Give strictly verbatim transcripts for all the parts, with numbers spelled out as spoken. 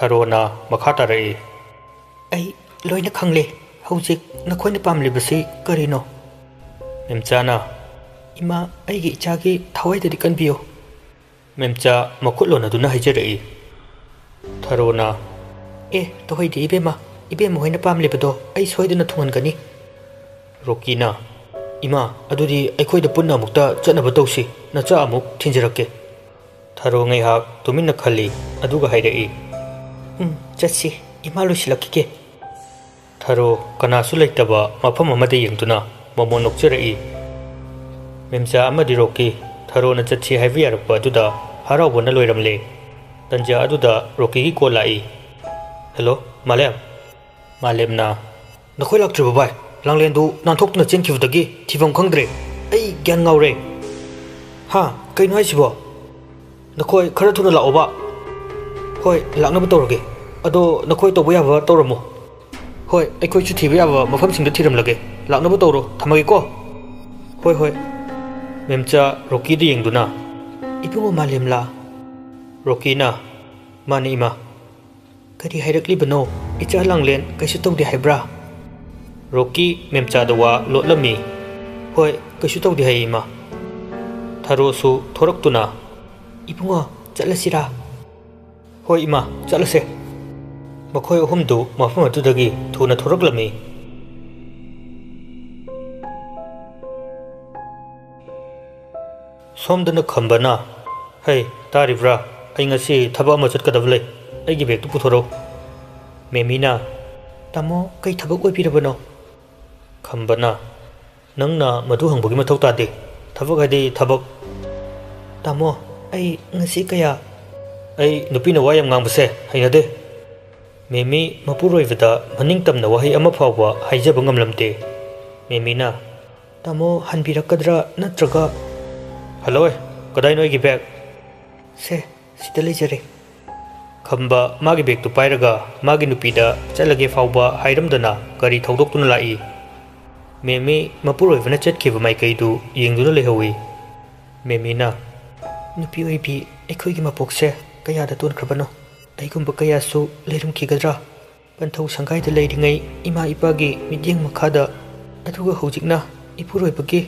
ꯊꯔꯣꯅ ꯃꯈꯥ ꯇꯥꯔꯛꯏ꯫ ꯑꯩ ꯂꯣꯏꯅ ꯈꯪꯂꯦ꯫ ꯍꯧꯖꯤꯛ ꯅꯈꯣꯏꯅ ꯄꯥꯝꯂꯤꯕꯁꯤ ꯀꯔꯤꯅꯣ? ꯃꯦꯝꯆꯥꯅ, ꯏꯃꯥ, ꯑꯩꯒꯤ ꯏꯆꯥꯒꯤ ꯊꯋꯥꯏꯗꯗꯤ ꯀꯟꯕꯤꯌꯨ꯫ ꯃꯦꯝꯆꯥ ꯃꯈꯨꯠ ꯂꯣꯟꯅꯗꯨꯅ ꯍꯥꯏꯖꯔꯛꯏ꯫ ꯊꯔꯣꯅ, ꯑꯦ, ꯇꯧꯍꯩꯗꯦ ꯏꯕꯦꯝꯃ, ꯏꯕꯦꯝꯃ ꯍꯣꯏꯅ ꯄꯥꯝꯂꯤꯕꯗꯣ ꯑꯩ ꯁꯣꯏꯗꯅ ꯊꯨꯡꯍꯟꯒꯅꯤ꯫ ꯔꯣꯀꯤꯅ, ꯏꯃꯥ, ꯑꯗꯨꯗꯤ ꯑꯩꯈꯣꯏꯗ ꯄꯨꯟꯅ ꯑꯃꯨꯛꯇ ꯆꯠꯅꯕ ꯇꯧꯁꯤ, ꯅꯆꯥ ꯑꯃꯨꯛ ꯊꯤꯟꯖꯔꯛꯀꯦ꯫ ꯊꯔꯣ ꯉꯩꯍꯥꯛ ꯇꯨꯃꯤꯟꯅ ꯈꯜꯂꯤ, ꯑꯗꯨꯒ ꯍꯥꯏꯔꯛꯏ, ꯎꯝ, ꯆꯠꯁꯤ, ꯏꯃꯥ ꯂꯣꯏꯁꯤꯜꯂꯛꯈꯤꯒꯦ꯫ ꯊꯔꯣ ꯀꯅꯥꯁꯨ ꯂꯩꯇꯕ ꯃꯐꯝ ꯑꯃꯗ ꯌꯦꯡꯗꯨꯅ ꯃꯣꯃꯣꯟ ꯅꯣꯛꯆꯔꯛꯏ꯫ ꯃꯦꯝꯆꯥ ꯑꯃꯗꯤ ꯔꯣꯀꯤ ꯊꯔꯣꯅ ꯆꯠꯁꯤ ꯍꯥꯏꯕ ꯌꯥꯔꯛꯄ ꯑꯗꯨꯗ ꯍꯔꯥꯎꯕꯅ ꯂꯣꯏꯔꯝꯂꯦ꯫ ꯇꯟꯖꯥ ꯑꯗꯨꯗ ꯔꯣꯀꯤꯒꯤ ꯀꯣꯜ ꯂꯥꯛꯏ꯫ ꯍꯦꯜꯂꯣ, ꯃꯥꯂꯦꯝ꯫ ꯃꯥꯂꯦꯝꯅ, ꯅꯈꯣꯏ ꯂꯥꯛꯇ꯭ꯔꯤꯕꯣ ꯚꯥꯏ? ꯂꯥꯡꯂꯦꯟꯗꯨ ꯅꯥꯟꯊꯣꯛꯇꯨꯅ ꯆꯦꯟꯈꯤꯕꯗꯒꯤ ꯊꯤꯐꯝ ꯈꯪꯗ꯭ꯔꯦ꯫ ꯑꯩ ꯒ꯭ꯌꯥꯟ ꯉꯥꯎꯔꯦ꯫ ꯍꯥ? ꯀꯩꯅꯣ ꯍꯥꯏꯁꯤꯕꯣ? ꯅꯈꯣꯏ ꯈꯔ ꯊꯨꯅ ꯂꯥꯛꯑꯣꯕ꯫ ꯍꯣꯏ, ꯂꯥꯛꯅꯕ ꯇꯧꯔꯒꯦ꯫ ꯑꯗꯣ ꯅꯈꯣꯏ ꯇꯧꯕ ꯌꯥꯕ ꯇꯧꯔꯝꯃꯣ꯫ ꯍꯣꯏ, ꯑꯩꯈꯣꯏꯁꯨ ꯊꯤꯕ ꯌꯥꯕ ꯃꯐꯝꯁꯤꯡꯗ ꯊꯤꯔꯝꯂꯒꯦ꯫ ꯂꯥꯛꯅꯕ ꯇꯧꯔꯣ꯫ ꯊꯝꯃꯒꯦꯀꯣ꯫ ꯍꯣꯏ, ꯍꯣꯏ꯫ ꯃꯦꯝꯆꯥ ꯔꯣꯀꯤꯗ ꯌꯦꯡꯗꯨꯅ, ꯏꯕꯨꯡꯉꯣ ꯃꯥꯂꯦꯝꯂꯥ? ꯔꯣꯀꯤꯅ, ꯃꯥꯅꯤ, ꯏꯃꯥ꯫ ꯀꯔꯤ ꯍꯥꯏꯔꯛꯂꯤꯕꯅꯣ? ꯏꯆꯥ ꯂꯥꯡꯂꯦꯟ ꯀꯩꯁꯨ ꯇꯧꯗꯦ ꯍꯥꯏꯕ꯭ꯔꯥ? ꯔꯣꯀꯤ ꯃꯦꯝꯆꯥꯗ ꯋꯥ ꯂꯣꯠꯂꯝꯃꯤ꯫ ꯍꯣꯏ, ꯀꯩꯁꯨ ꯇꯧꯗꯦ ꯍꯥꯏꯌꯦ, ꯏꯃꯥ꯫ ꯊꯔꯣꯁꯨ ꯊꯣꯔꯛꯇꯨꯅ, ꯏꯕꯨꯡꯉꯣ, ꯆꯠꯂꯁꯤꯔꯥ? ꯍꯣꯏ, ꯏꯃꯥ, ꯆꯠꯂꯁꯦ꯫ ꯃꯈꯣꯏ ꯑꯍꯨꯝꯗꯨ ꯃꯐꯝ ꯑꯗꯨꯗꯒꯤ ꯊꯨꯅ ꯊꯣꯔꯛꯂꯝꯃꯤ꯫ ꯁꯣꯝꯗꯅ ꯈꯝꯕꯅ, ꯍꯩ, ꯇꯥꯔꯤꯕ꯭ꯔꯥ? ꯑꯩ ꯉꯁꯤ ꯊꯕꯛ ꯑꯃ ꯆꯠꯀꯗꯕ ꯂꯩ꯫ ꯑꯩꯒꯤ ꯕꯦꯒꯇꯨ ꯄꯨꯊꯣꯔꯛꯎ꯫ ꯃꯦꯃꯤꯅ, ꯇꯥꯃꯣ, ꯀꯩ ꯊꯕꯛ ꯑꯣꯏꯕꯤꯔꯕꯅꯣ? ꯈꯝꯕꯅ, ꯅꯪꯅ ꯃꯗꯨ ꯍꯪꯕꯒꯤ ꯃꯊꯧ ꯇꯥꯗꯦ꯫ ꯊꯕꯛ ꯍꯥꯏꯗꯤ ꯊꯕꯛ꯫ ꯇꯥꯃꯣ, ꯑꯩ ꯉꯁꯤ ꯀꯌꯥ ꯑꯩ ꯅꯨꯄꯤꯅ ꯋꯥ ꯌꯥꯝ ꯉꯥꯡꯕꯁꯦ ꯍꯩꯅꯗꯦ꯫ ꯃꯦꯃꯤ ꯃꯄꯨꯔꯣꯏꯕꯗ ꯃꯅꯤꯡ ꯇꯝꯅ ꯋꯥꯍꯩ ꯑꯃ ꯐꯥꯎꯕ ꯍꯥꯏꯖꯕ ꯉꯝꯂꯝꯗꯦ꯫ ꯃꯦꯃꯤꯅ, ꯇꯥꯃꯣ ꯍꯟꯕꯤꯔꯛꯀꯗ꯭ꯔꯥ ꯅꯠꯇ꯭ꯔꯒ? ꯍꯜꯂꯣꯏ, ꯀꯗꯥꯏꯅꯣ ꯑꯩꯒꯤ ꯕꯦꯒ? ꯁꯦ, ꯁꯤꯗ ꯂꯩꯖꯔꯦ꯫ ꯈꯝꯕ ꯃꯥꯒꯤ ꯕꯦꯒꯇꯨ ꯄꯥꯏꯔꯒ ꯃꯥꯒꯤ ꯅꯨꯄꯤꯗ ꯆꯠꯂꯒꯦ ꯐꯥꯎꯕ ꯍꯥꯏꯔꯝꯗꯅ ꯒꯥꯔꯤ ꯊꯧꯗꯣꯛꯇꯨꯅ ꯂꯥꯛꯏ꯫ ꯃꯦꯃꯤ ꯃꯄꯨꯔꯣꯏꯕꯅ ꯆꯠꯈꯤꯕ ꯃꯥꯏꯀꯩꯗꯨ ꯌꯦꯡꯗꯨꯅ ꯂꯩꯍꯧꯏ꯫ ꯃꯦꯃꯤꯅ, ꯅꯨꯄꯤ ꯑꯣꯏꯕꯤ, ꯑꯩꯈꯣꯏꯒꯤ ꯃꯄꯣꯛꯁꯦ ꯀꯌꯥꯗ ꯇꯣꯟꯈ꯭ꯔꯕꯅꯣ? ꯑꯩꯒꯨꯝꯕ ꯀꯌꯥꯁꯨ ꯂꯩꯔꯝꯈꯤꯒꯗ꯭ꯔꯥ? ꯄꯟꯊꯧ ꯁꯪꯒꯥꯏꯗ ꯂꯩꯔꯤꯉꯩ ꯏꯃꯥ ꯏꯄꯥꯒꯤ ꯃꯤꯠꯌꯦꯡ ꯃꯈꯥꯗ, ꯑꯗꯨꯒ ꯍꯧꯖꯤꯛꯅ ꯏꯄꯨꯔꯣꯏꯕꯒꯤ,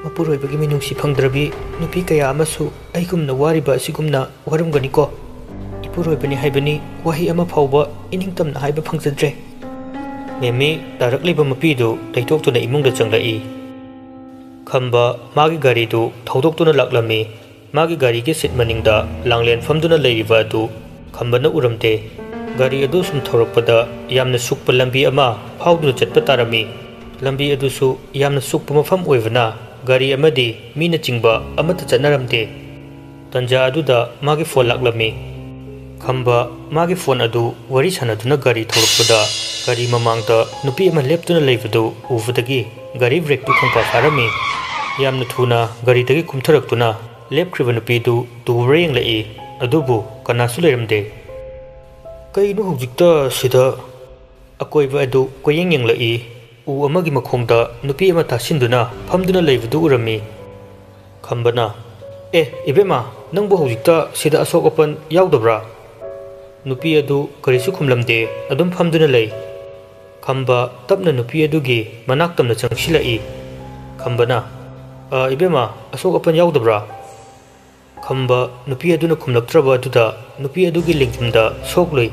ꯃꯄꯨꯔꯣꯏꯕꯒꯤ ꯃꯤꯅꯨꯡꯁꯤ ꯐꯪꯗ꯭ꯔꯕꯤ ꯅꯨꯄꯤ ꯀꯌꯥ ꯑꯃꯁꯨ ꯑꯩꯒꯨꯝꯅ ꯋꯥꯔꯤꯕ ꯑꯁꯤꯒꯨꯝꯅ ꯋꯥꯔꯝꯒꯅꯤꯀꯣ꯫ ꯏꯄꯨꯔꯣꯏꯕꯅꯤ ꯍꯥꯏꯕꯅꯤ, ꯋꯥꯍꯩ ꯑꯃ ꯐꯥꯎꯕ ꯏꯅꯤꯡꯇꯝꯅ ꯍꯥꯏꯕ ꯐꯪꯖꯗ꯭ꯔꯦ꯫ ꯃꯦꯝꯃꯤ, ꯇꯥꯔꯛꯂꯤꯕ ꯃꯄꯤꯗꯨ ꯇꯩꯊꯣꯛꯇꯨꯅ ꯏꯃꯨꯡꯗ ꯆꯪꯂꯛꯏ꯫ ꯈꯝꯕ ꯃꯥꯒꯤ ꯒꯥꯔꯤꯗꯨ ꯊꯧꯗꯣꯛꯇꯨꯅ ꯂꯥꯛꯂꯝꯃꯤ꯫ ꯃꯥꯒꯤ ꯒꯥꯔꯤꯒꯤ ꯁꯤꯠ ꯃꯅꯤꯡꯗ ꯂꯥꯡꯂꯦꯟ ꯐꯝꯗꯨꯅ ꯂꯩꯔꯤꯕ ꯑꯗꯨ ꯈꯝꯕꯅ ꯎꯔꯝꯗꯦ꯫ ꯒꯥꯔꯤ ꯑꯗꯨ ꯁꯨꯝ ꯊꯧꯔꯛꯄꯗ ꯌꯥꯝꯅ ꯁꯨꯛꯄ ꯂꯝꯕꯤ ꯑꯃ ꯐꯥꯎꯗꯨꯅ ꯆꯠꯄ ꯇꯥꯔꯝꯃꯤ꯫ ꯂꯝꯕꯤ ꯑꯗꯨꯁꯨ ꯌꯥꯝꯅ ꯁꯨꯛꯄ ꯃꯐꯝ ꯑꯣꯏꯕꯅ ꯒꯥꯔꯤ ꯑꯃꯗꯤ ꯃꯤꯅꯆꯤꯡꯕ ꯑꯃꯠꯇ ꯆꯠꯅꯔꯝꯗꯦ꯫ ꯇꯟꯖꯥ ꯑꯗꯨꯗ ꯃꯥꯒꯤ ꯐꯣꯟ ꯂꯥꯛꯂꯝꯃꯤ꯫ ꯈꯝꯕ ꯃꯥꯒꯤ ꯐꯣꯟ ꯑꯗꯨ ꯋꯥꯔꯤ ꯁꯥꯟꯅꯗꯨꯅ ꯒꯥꯔꯤ ꯊꯧꯔꯛꯄꯗ, ꯒꯥꯔꯤ ꯃꯃꯥꯡꯗ ꯅꯨꯄꯤ ꯑꯃ ꯂꯦꯞꯇꯨꯅ ꯂꯩꯕꯗꯨ ꯎꯕꯗꯒꯤ ꯒꯥꯔꯤ ꯕ꯭ꯔꯦꯛꯇꯨ ꯈꯪꯐꯥ ꯐꯥꯔꯝꯃꯤ꯫ ꯌꯥꯝꯅ ꯊꯨꯅ ꯒꯥꯔꯤꯗꯒꯤ ꯀꯨꯝꯊꯔꯛꯇꯨꯅ ꯂꯦꯞꯈ꯭ꯔꯤꯕ ꯅꯨꯄꯤꯗꯨ ꯇꯨꯕ꯭ꯔꯥ ꯌꯦꯡꯂꯛꯏ, ꯑꯗꯨꯕꯨ ꯀꯅꯥꯁꯨ ꯂꯩꯔꯝꯗꯦ꯫ "ꯀꯩꯅꯣ ꯍꯧꯖꯤꯛꯇ ꯁꯤꯗ?" ꯑꯀꯣꯏꯕ ꯑꯗꯨ ꯀꯣꯏꯌꯦꯡ ꯌꯦꯡꯂꯛꯏ꯫ ꯎ ꯑꯃꯒꯤ ꯃꯈꯣꯡꯗ ꯅꯨꯄꯤ ꯑꯃ ꯇꯥꯁꯤꯟꯗꯨꯅ ꯐꯝꯗꯨꯅ ꯂꯩꯕꯗꯨ ꯎꯔꯝꯃꯤ꯫ ꯈꯝꯕꯅ, "ꯑꯦ, ꯏꯕꯦꯝꯃ, ꯅꯪꯕꯨ ꯍꯧꯖꯤꯛꯇ ꯁꯤꯗ ꯑꯁꯣꯛ ꯑꯄꯟ ꯌꯥꯎꯗꯕ꯭ꯔꯥ?" ꯅꯨꯄꯤ ꯑꯗꯨ ꯀꯔꯤꯁꯨ ꯈꯨꯝꯂꯝꯗꯦ, ꯑꯗꯨꯝ ꯐꯝꯗꯨꯅ ꯂꯩ꯫ ꯈꯝꯕ ꯇꯞꯅ ꯅꯨꯄꯤ ꯑꯗꯨꯒꯤ ꯃꯅꯥꯛ ꯇꯝꯅ ꯆꯪꯁꯤꯜꯂꯛꯏ꯫ ꯈꯝꯕꯅ, "ꯑ, ꯏꯕꯦꯝꯃ, ꯑꯁꯣꯛ ꯑꯄꯟ ꯌꯥꯎꯗꯕ꯭ꯔꯥ?" ꯈꯝꯕ ꯅꯨꯄꯤ ꯑꯗꯨꯅ ꯈꯨꯝꯂꯛꯇ꯭ꯔꯕ ꯑꯗꯨꯗ ꯅꯨꯄꯤ ꯑꯗꯨꯒꯤ ꯂꯦꯡꯖꯨꯝꯗ ꯁꯣꯛꯂꯨꯏ꯫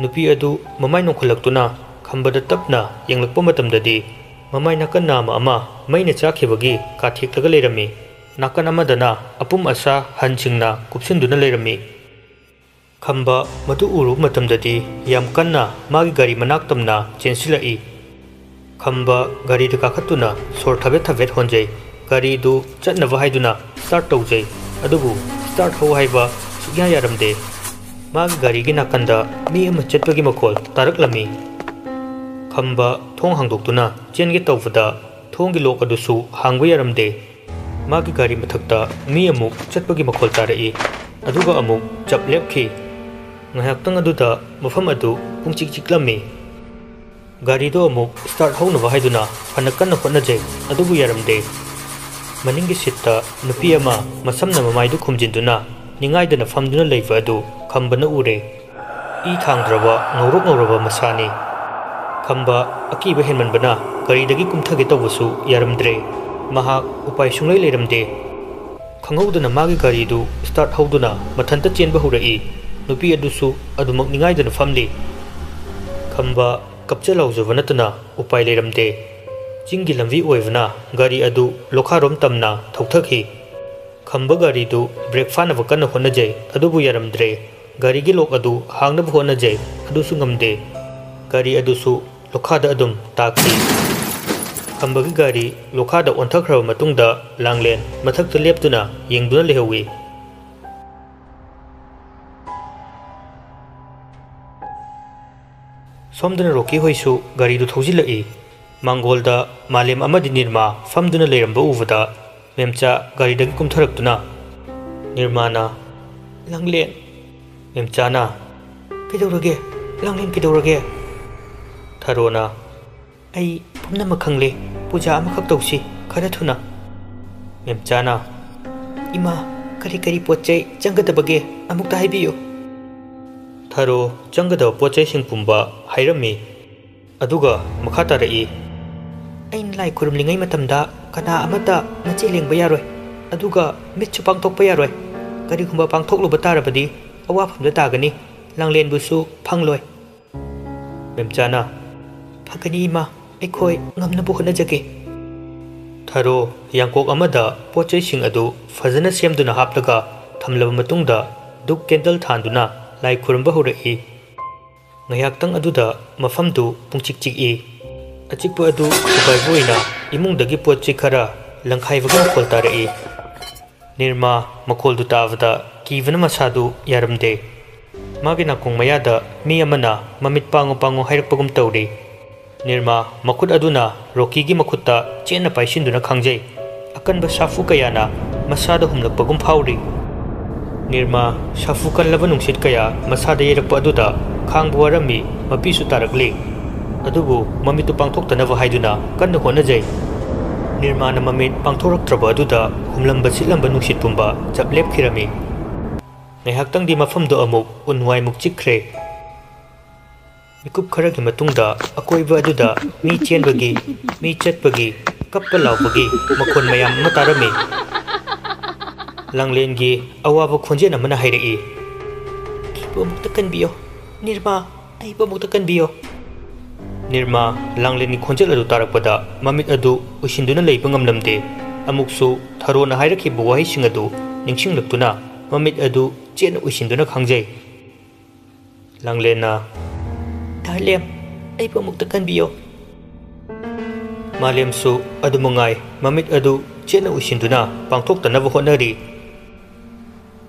ꯅꯨꯄꯤ ꯑꯗꯨ ꯃꯃꯥꯏ ꯅꯣꯡꯈꯠꯂꯛꯇꯨꯅ ꯈꯝꯕꯗ ꯇꯞꯅ ꯌꯦꯡꯂꯛꯄ ꯃꯇꯝꯗꯗꯤ, ꯃꯃꯥꯏ ꯅꯥꯀꯟ ꯅꯥꯝꯃ ꯑꯃ ꯃꯩꯅ ꯆꯥꯈꯤꯕꯒꯤ ꯀꯥꯊꯦꯛꯂꯒ ꯂꯩꯔꯝꯃꯤ꯫ ꯅꯥꯀꯟ ꯑꯃꯗꯅ ꯑꯄꯨꯝ ꯑꯁꯥ ꯍꯟꯁꯤꯡꯅ ꯀꯨꯞꯁꯤꯟꯗꯨꯅ ꯂꯩꯔꯝꯃꯤ꯫ ꯈꯝꯕ ꯃꯗꯨ ꯎꯔꯨꯕ ꯃꯇꯝꯗꯗꯤ ꯌꯥꯝ ꯀꯟꯅ ꯃꯥꯒꯤ ꯒꯥꯔꯤ ꯃꯅꯥꯛ ꯇꯝꯅ ꯆꯦꯟꯁꯤꯜꯂꯛꯏ꯫ ꯈꯝꯕ ꯒꯥꯔꯤꯗ ꯀꯥꯈꯠꯇꯨꯅ ꯁꯣꯔ ꯊꯕꯦꯠ ꯊꯕꯦꯠ ꯍꯣꯟꯖꯩ꯫ ꯒꯥꯔꯤꯗꯨ ꯆꯠꯅꯕ ꯍꯥꯏꯗꯨꯅ ꯁ꯭ꯇꯥꯔꯠ ꯇꯧꯖꯩ, ꯑꯗꯨꯕꯨ ꯁ꯭ꯇꯥꯔꯠ ꯍꯧ ꯍꯥꯏꯕ ꯁꯨꯛꯌꯥ ꯌꯥꯔꯝꯗꯦ꯫ ꯃꯥꯒꯤ ꯒꯥꯔꯤꯒꯤ ꯅꯥꯀꯟꯗ ꯃꯤ ꯑꯃ ꯆꯠꯄꯒꯤ ꯃꯈꯣꯜ ꯇꯥꯔꯛꯂꯝꯃꯤ꯫ ꯈꯝꯕ ꯊꯣꯡ ꯍꯥꯡꯗꯣꯛꯇꯨꯅ ꯆꯦꯟꯒꯦ ꯇꯧꯕꯗ ꯊꯣꯡꯒꯤ ꯂꯣꯛ ꯑꯗꯨꯁꯨ ꯍꯥꯡꯕ ꯌꯥꯔꯝꯗꯦ꯫ ꯃꯥꯒꯤ ꯒꯥꯔꯤ ꯃꯊꯛꯇ ꯃꯤ ꯑꯃꯨꯛ ꯆꯠꯄꯒꯤ ꯃꯈꯣꯜ ꯇꯥꯔꯛꯏ, ꯑꯗꯨꯒ ꯑꯃꯨꯛ ꯆꯞ ꯂꯦꯞꯈꯤ꯫ ꯉꯥꯏꯍꯥꯛꯇꯪ ꯑꯗꯨꯗ ꯃꯐꯝ ꯑꯗꯨ ꯄꯨꯡꯆꯤꯛ ꯆꯤꯛꯂꯝꯃꯤ꯫ ꯒꯥꯔꯤꯗꯨ ꯑꯃꯨꯛ ꯁ꯭ꯇꯥꯔꯠ ꯍꯧꯅꯕ ꯍꯥꯏꯗꯨꯅ ꯐꯅ ꯀꯟꯅ ꯍꯣꯠꯅꯖꯩ, ꯑꯗꯨꯕꯨ ꯌꯥꯔꯝꯗꯦ꯫ ꯃꯅꯤꯡꯒꯤ ꯁꯤꯠꯇ ꯅꯨꯄꯤ ꯑꯃ ꯃꯁꯝꯅ ꯃꯃꯥꯏꯗꯨ ꯈꯨꯝꯖꯤꯟꯗꯨꯅ ꯅꯤꯡꯉꯥꯏꯗꯅ ꯐꯝꯗꯨꯅ ꯂꯩꯕ ꯑꯗꯨ ꯈꯝꯕꯅ ꯎꯔꯦ꯫ ꯏ ꯈꯥꯡꯗ꯭ꯔꯕ ꯉꯧꯔꯣꯛ ꯉꯧꯔꯕ ꯃꯁꯥꯅꯤ꯫ ꯈꯝꯕ ꯑꯀꯤꯕ ꯍꯦꯟꯃꯟꯕꯅ ꯒꯥꯔꯤꯗꯒꯤ ꯀꯨꯝꯊꯒꯦ ꯇꯧꯕꯁꯨ ꯌꯥꯔꯝꯗ꯭ꯔꯦ꯫ ꯃꯍꯥꯛ ꯎꯄꯥꯏ ꯁꯨꯡꯂꯩ ꯂꯩꯔꯝꯗꯦ꯫ ꯈꯪꯍꯧꯗꯅ ꯃꯥꯒꯤ ꯒꯥꯔꯤꯗꯨ start ꯍꯧꯗꯨꯅ ꯃꯊꯟꯇ ꯆꯦꯟꯕ ꯍꯧꯔꯛꯏ꯫ ꯅꯨꯄꯤ ꯑꯗꯨꯁꯨ ꯑꯗꯨꯃꯛ ꯅꯤꯡꯉꯥꯏꯗꯅ ꯐꯝꯂꯤ꯫ ꯈꯝꯕ ꯀꯞꯆ ꯂꯥꯎꯖꯕ ꯅꯠꯇꯅ ꯎꯄꯥꯏ ꯂꯩꯔꯝꯗꯦ꯫ ꯆꯤꯡꯒꯤ ꯂꯝꯕꯤ ꯑꯣꯏꯕꯅ ꯒꯥꯔꯤ ꯑꯗꯨ ꯂꯣꯈꯥꯔꯣꯝ ꯇꯝꯅ ꯊꯧꯊꯈꯤ꯫ ꯈꯝꯕ ꯒꯥꯔꯤꯗꯨ brake ꯐꯥꯅꯕ ꯀꯟꯅ ꯍꯣꯠꯅꯖꯩ, ꯑꯗꯨꯕꯨ ꯌꯥꯔꯝꯗ꯭ꯔꯦ꯫ ꯒꯥꯔꯤꯒꯤ lock ꯑꯗꯨ ꯍꯥꯡꯅꯕ ꯍꯣꯠꯅꯖꯩ, ꯑꯗꯨꯁꯨ ꯉꯝꯗꯦ꯫ ꯒꯥꯔꯤ ꯑꯗꯨꯁꯨ ꯂꯣꯈꯥꯗ ꯑꯗꯨꯝ ꯇꯥꯈꯤ꯫ ꯈꯝꯕꯒꯤ ꯒꯥꯔꯤ ꯂꯣꯈꯥꯗ ꯑꯣꯟꯊꯈ꯭ꯔꯕ ꯃꯇꯨꯡꯗ ꯂꯥꯡꯂꯦꯟ ꯃꯊꯛꯇ ꯂꯦꯞꯇꯨꯅ ꯌꯦꯡꯗꯨꯅ ꯂꯩꯍꯧꯏ꯫ ꯁꯣꯝꯗꯅ ꯔꯣꯀꯤ ꯍꯣꯏꯁꯨ ꯒꯥꯔꯤꯗꯨ ꯊꯧꯖꯤꯜꯂꯛꯏ꯫ ꯃꯥꯡꯒꯣꯜꯗ ꯃꯥꯂꯦꯝ ꯑꯃꯗꯤ ꯅꯤꯔꯃꯥ ꯐꯝꯗꯨꯅ ꯂꯩꯔꯝꯕ ꯎꯕꯗ ꯃꯦꯝꯆꯥ ꯒꯥꯔꯤꯗꯒꯤ ꯀꯨꯝꯊꯔꯛꯇꯨꯅ ꯅꯤꯔꯃꯥꯅ, "ꯂꯥꯡꯂꯦꯟ!" ꯃꯦꯝꯆꯥꯅ, "ꯀꯩꯗꯧꯔꯒꯦ? ꯂꯥꯡꯂꯦꯟ ꯀꯩꯗꯧꯔꯒꯦ?" ꯊꯔꯣꯅ, "ꯑꯩ ꯄꯨꯝꯅꯃꯛ ꯈꯪꯂꯦ꯫ ꯄꯨꯖꯥ ꯑꯃꯈꯛ ꯇꯧꯁꯤ, ꯈꯔ ꯊꯨꯅ꯫" ꯃꯦꯝꯆꯥꯅ, "ꯏꯃꯥ, ꯀꯔꯤ ꯀꯔꯤ ꯄꯣꯠ ꯆꯩ ꯆꯪꯒꯗꯕꯒꯦ? ꯑꯃꯨꯛꯇ ꯍꯥꯏꯕꯤꯌꯨ꯫" ꯊꯔꯣ ꯆꯪꯒꯗꯕ ꯄꯣꯠ ꯆꯩꯁꯤꯡ ꯄꯨꯝꯕ ꯍꯥꯏꯔꯝꯃꯤ꯫ ꯑꯗꯨꯒ ꯃꯈꯥ ꯇꯥꯔꯛꯏ, "ꯑꯩꯅ ꯂꯥꯏ ꯈꯨꯔꯨꯝꯂꯤꯉꯩ ꯃꯇꯝꯗ ꯀꯅꯥ ꯑꯃꯠꯇ ꯃꯆꯦ ꯂꯦꯡꯕ ꯌꯥꯔꯣꯏ, ꯑꯗꯨꯒ ꯃꯤꯠꯁꯨ ꯄꯥꯡꯊꯣꯛꯄ ꯌꯥꯔꯣꯏ꯫ ꯀꯔꯤꯒꯨꯝꯕ ꯄꯥꯡꯊꯣꯛꯂꯨꯕ ꯇꯥꯔꯕꯗꯤ ꯑꯋꯥꯐꯝꯗ ꯇꯥꯒꯅꯤ, ꯂꯥꯡꯂꯦꯟꯕꯨꯁꯨ ꯐꯪꯂꯣꯏ꯫" ꯃꯦꯝꯆꯥꯅ, "ꯐꯒꯅꯤ ꯏꯃꯥ, ꯑꯩꯈꯣꯏ ꯉꯝꯅꯕ ꯍꯣꯠꯅꯖꯒꯦ꯫" ꯊꯔꯣ ꯌꯥꯡꯀꯣꯛ ꯑꯃꯗ ꯄꯣꯠ ꯆꯩꯁꯤꯡ ꯑꯗꯨ ꯐꯖꯅ ꯁꯦꯝꯗꯨꯅ ꯍꯥꯞꯂꯒ ꯊꯝꯂꯕ ꯃꯇꯨꯡꯗ ꯙꯨꯞ candle ꯊꯥꯟꯗꯨꯅ ꯂꯥꯏ ꯈꯨꯔꯨꯝꯕ ꯍꯧꯔꯛꯏ꯫ ꯉꯥꯏꯍꯥꯛꯇꯪ ꯑꯗꯨꯗ ꯃꯐꯝꯗꯨ ꯄꯨꯡꯆꯤꯛ ꯆꯤꯛꯏ꯫ ꯑꯆꯤꯛꯄ ꯑꯗꯨ ꯊꯨꯒꯥꯏꯕ ꯑꯣꯏꯅ ꯏꯃꯨꯡꯗꯒꯤ ꯄꯣꯠ ꯆꯩ ꯈꯔ ꯂꯪꯈꯥꯏꯕꯒꯤ ꯃꯈꯣꯜ ꯇꯥꯔꯛꯏ꯫ ꯅꯤꯔꯃꯥ ꯃꯈꯣꯜꯗꯨ ꯇꯥꯕꯗ ꯀꯤꯕꯅ ꯃꯁꯥꯗꯨ ꯌꯥꯔꯝꯗꯦ꯫ ꯃꯥꯒꯤ ꯅꯥꯀꯣꯡ ꯃꯌꯥꯗ ꯃꯤ ꯑꯃꯅ ꯃꯃꯤꯠ ꯄꯥꯡꯉꯨ ꯄꯥꯡꯉꯨ ꯍꯥꯏꯔꯛꯄꯒꯨꯝ ꯇꯧꯔꯤ꯫ ꯅꯤꯔꯃꯥ ꯃꯈꯨꯠ ꯑꯗꯨꯅ ꯔꯣꯀꯤꯒꯤ ꯃꯈꯨꯠꯇ ꯆꯦꯠꯅ ꯄꯥꯏꯁꯤꯟꯗꯨꯅ ꯈꯥꯡꯖꯩ꯫ ꯑꯀꯟꯕ ꯁꯥꯐꯨ ꯀꯌꯥꯅ ꯃꯁꯥꯗ ꯍꯨꯝꯂꯛꯄꯒꯨꯝ ꯐꯥꯎꯔꯤ꯫ ꯅꯤꯔꯃꯥ ꯁꯥꯐꯨ ꯀꯜꯂꯕ ꯅꯨꯡꯁꯤꯠ ꯀꯌꯥ ꯃꯁꯥꯗ ꯌꯩꯔꯛꯄ ꯑꯗꯨꯗ ꯈꯥꯡꯕ ꯋꯥꯔꯝꯃꯤ, ꯃꯄꯤꯁꯨ ꯇꯥꯔꯛꯂꯤ꯫ ꯑꯗꯨꯕꯨ ꯃꯃꯤꯠꯇꯨ ꯄꯥꯡꯊꯣꯛꯇꯅꯕ ꯍꯥꯏꯗꯨꯅ ꯀꯟꯅ ꯍꯣꯠꯅꯖꯩ꯫ ꯅꯤꯔꯃꯥꯅ ꯃꯃꯤꯠ ꯄꯥꯡꯊꯣꯔꯛꯇ꯭ꯔꯕ ꯑꯗꯨꯗ ꯍꯨꯝꯂꯝꯕ ꯁꯤꯠꯂꯝꯕ ꯅꯨꯡꯁꯤꯠ ꯄꯨꯝꯕ ꯆꯞ ꯂꯦꯞꯈꯤꯔꯝꯃꯤ꯫ ꯉꯥꯏꯍꯥꯛꯇꯪꯗꯤ ꯃꯐꯝꯗꯨ ꯑꯃꯨꯛ ꯎꯟ ꯋꯥꯏꯃꯨꯛ ꯆꯤꯛꯈ꯭ꯔꯦ꯫ ꯃꯤꯀꯨꯞ ꯈꯔꯒꯤ ꯃꯇꯨꯡꯗ ꯑꯀꯣꯏꯕ ꯑꯗꯨꯗ ꯃꯤ ꯆꯦꯟꯕꯒꯤ, ꯃꯤ ꯆꯠꯄꯒꯤ, ꯀꯞꯄ ꯂꯥꯎꯕꯒꯤ ꯃꯈꯣꯟ ꯃꯌꯥꯝ ꯑꯃ ꯇꯥꯔꯝꯃꯤ꯫ ꯂꯥꯡꯂꯦꯟꯒꯤ ꯑꯋꯥꯕ ꯈꯣꯟꯖꯦꯜ ꯑꯃꯅ ꯍꯥꯏꯔꯛꯏ, "ꯑꯩꯕꯨ ꯑꯃꯨꯛꯇ ꯀꯟꯕꯤꯌꯣ, ꯅꯤꯔꯃꯥ, ꯑꯩꯕꯨ ꯑꯃꯨꯛꯇ ꯀꯟꯕꯤꯌꯣ꯫" ꯅꯤꯔꯃꯥ ꯂꯥꯡꯂꯦꯟꯒꯤ ꯈꯣꯟꯖꯦꯜ ꯑꯗꯨ ꯇꯥꯔꯛꯄꯗ ꯃꯃꯤꯠ ꯑꯗꯨ ꯎꯏꯁꯤꯟꯗꯨꯅ ꯂꯩꯕ ꯉꯝꯂꯝꯗꯦ꯫ ꯑꯃꯨꯛꯁꯨ ꯊꯔꯣꯅ ꯍꯥꯏꯔꯛꯈꯤꯕ ꯋꯥꯍꯩꯁꯤꯡ ꯑꯗꯨ ꯅꯤꯡꯁꯤꯡꯂꯛꯇꯨꯅ ꯃꯃꯤꯠ ꯑꯗꯨ ꯆꯦꯠꯅ ꯎꯏꯁꯤꯟꯗꯨꯅ ꯈꯥꯡꯖꯩ꯫ ꯂꯥꯡꯂꯦꯟꯅ, "ꯗꯥ ꯂꯦꯝ, ꯑꯩꯕꯨ ꯑꯃꯨꯛꯇ ꯀꯟꯕꯤꯌꯣ꯫" ꯃꯥꯂꯦꯝꯁꯨ ꯑꯗꯨꯃꯉꯥꯏ ꯃꯃꯤꯠ ꯑꯗꯨ ꯆꯦꯠꯅ ꯎꯏꯁꯤꯟꯗꯨꯅ ꯄꯥꯡꯊꯣꯛꯇꯅꯕ ꯍꯣꯠꯅꯔꯤ꯫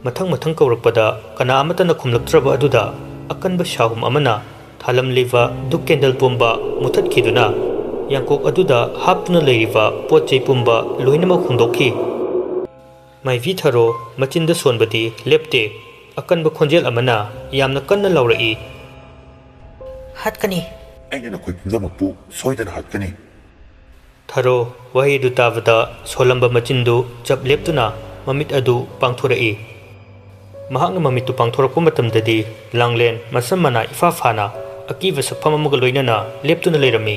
ꯃꯊꯪ ꯃꯊꯪ ꯀꯧꯔꯛꯄꯗ ꯀꯅꯥ ꯑꯃꯠꯇꯅ ꯈꯨꯝꯂꯛꯇ꯭ꯔꯕ ꯑꯗꯨꯗ ꯑꯀꯟꯕ ꯁꯥꯍꯨꯝ ꯑꯃꯅ ꯊꯥꯜꯂꯝꯂꯤꯕ ꯙꯨꯞ ꯀꯦꯟꯗꯜ ꯄꯨꯝꯕ ꯃꯨꯊꯠꯈꯤꯗꯨꯅ ꯌꯥꯡꯀꯣꯛ ꯑꯗꯨꯗ ꯍꯥꯞꯇꯨꯅ ꯂꯩꯔꯤꯕ ꯄꯣꯠ ꯆꯩ ꯄꯨꯝꯕ ꯂꯣꯏꯅꯃꯛ ꯍꯨꯟꯗꯣꯛꯈꯤ꯫ ꯃꯥꯏꯕꯤ ꯊꯔꯣ ꯃꯆꯤꯟꯗ ꯁꯣꯟꯕꯗꯤ ꯂꯦꯞꯇꯦ꯫ ꯑꯀꯟꯕ ꯈꯣꯟꯖꯦꯜ ꯑꯃꯅ ꯌꯥꯝꯅ ꯀꯟꯅ ꯂꯥꯎꯔꯛꯏ, "ꯍꯥꯠꯀꯅꯤ!" "ꯑꯩꯅ ꯅꯈꯣꯏ ꯄꯨꯝꯅꯃꯛꯄꯨ ꯁꯣꯏꯗꯅ ꯍꯥꯠꯀꯅꯤ!" ꯊꯔꯣ ꯋꯥꯍꯩ ꯑꯗꯨ ꯇꯥꯕꯗ ꯁꯣꯜꯂꯝꯕ ꯃꯆꯤꯟꯗꯨ ꯆꯞ ꯂꯦꯞꯇꯨꯅ ꯃꯃꯤꯠ ꯑꯗꯨ ꯄꯥꯡꯊꯣꯔꯛꯏ꯫ ꯃꯍꯥꯛꯅ ꯃꯃꯤꯠꯇꯨ ꯄꯥꯡꯊꯣꯔꯛꯄ ꯃꯇꯝꯗꯗꯤ ꯂꯥꯡꯂꯦꯟ ꯃꯁꯝ ꯃꯅꯥ ꯏꯐꯥ ꯐꯥꯅ ꯑꯀꯤꯕ ꯁꯛꯐꯝ ꯑꯃꯒ ꯂꯣꯏꯅꯅ ꯂꯦꯞꯇꯨꯅ ꯂꯩꯔꯝꯃꯤ꯫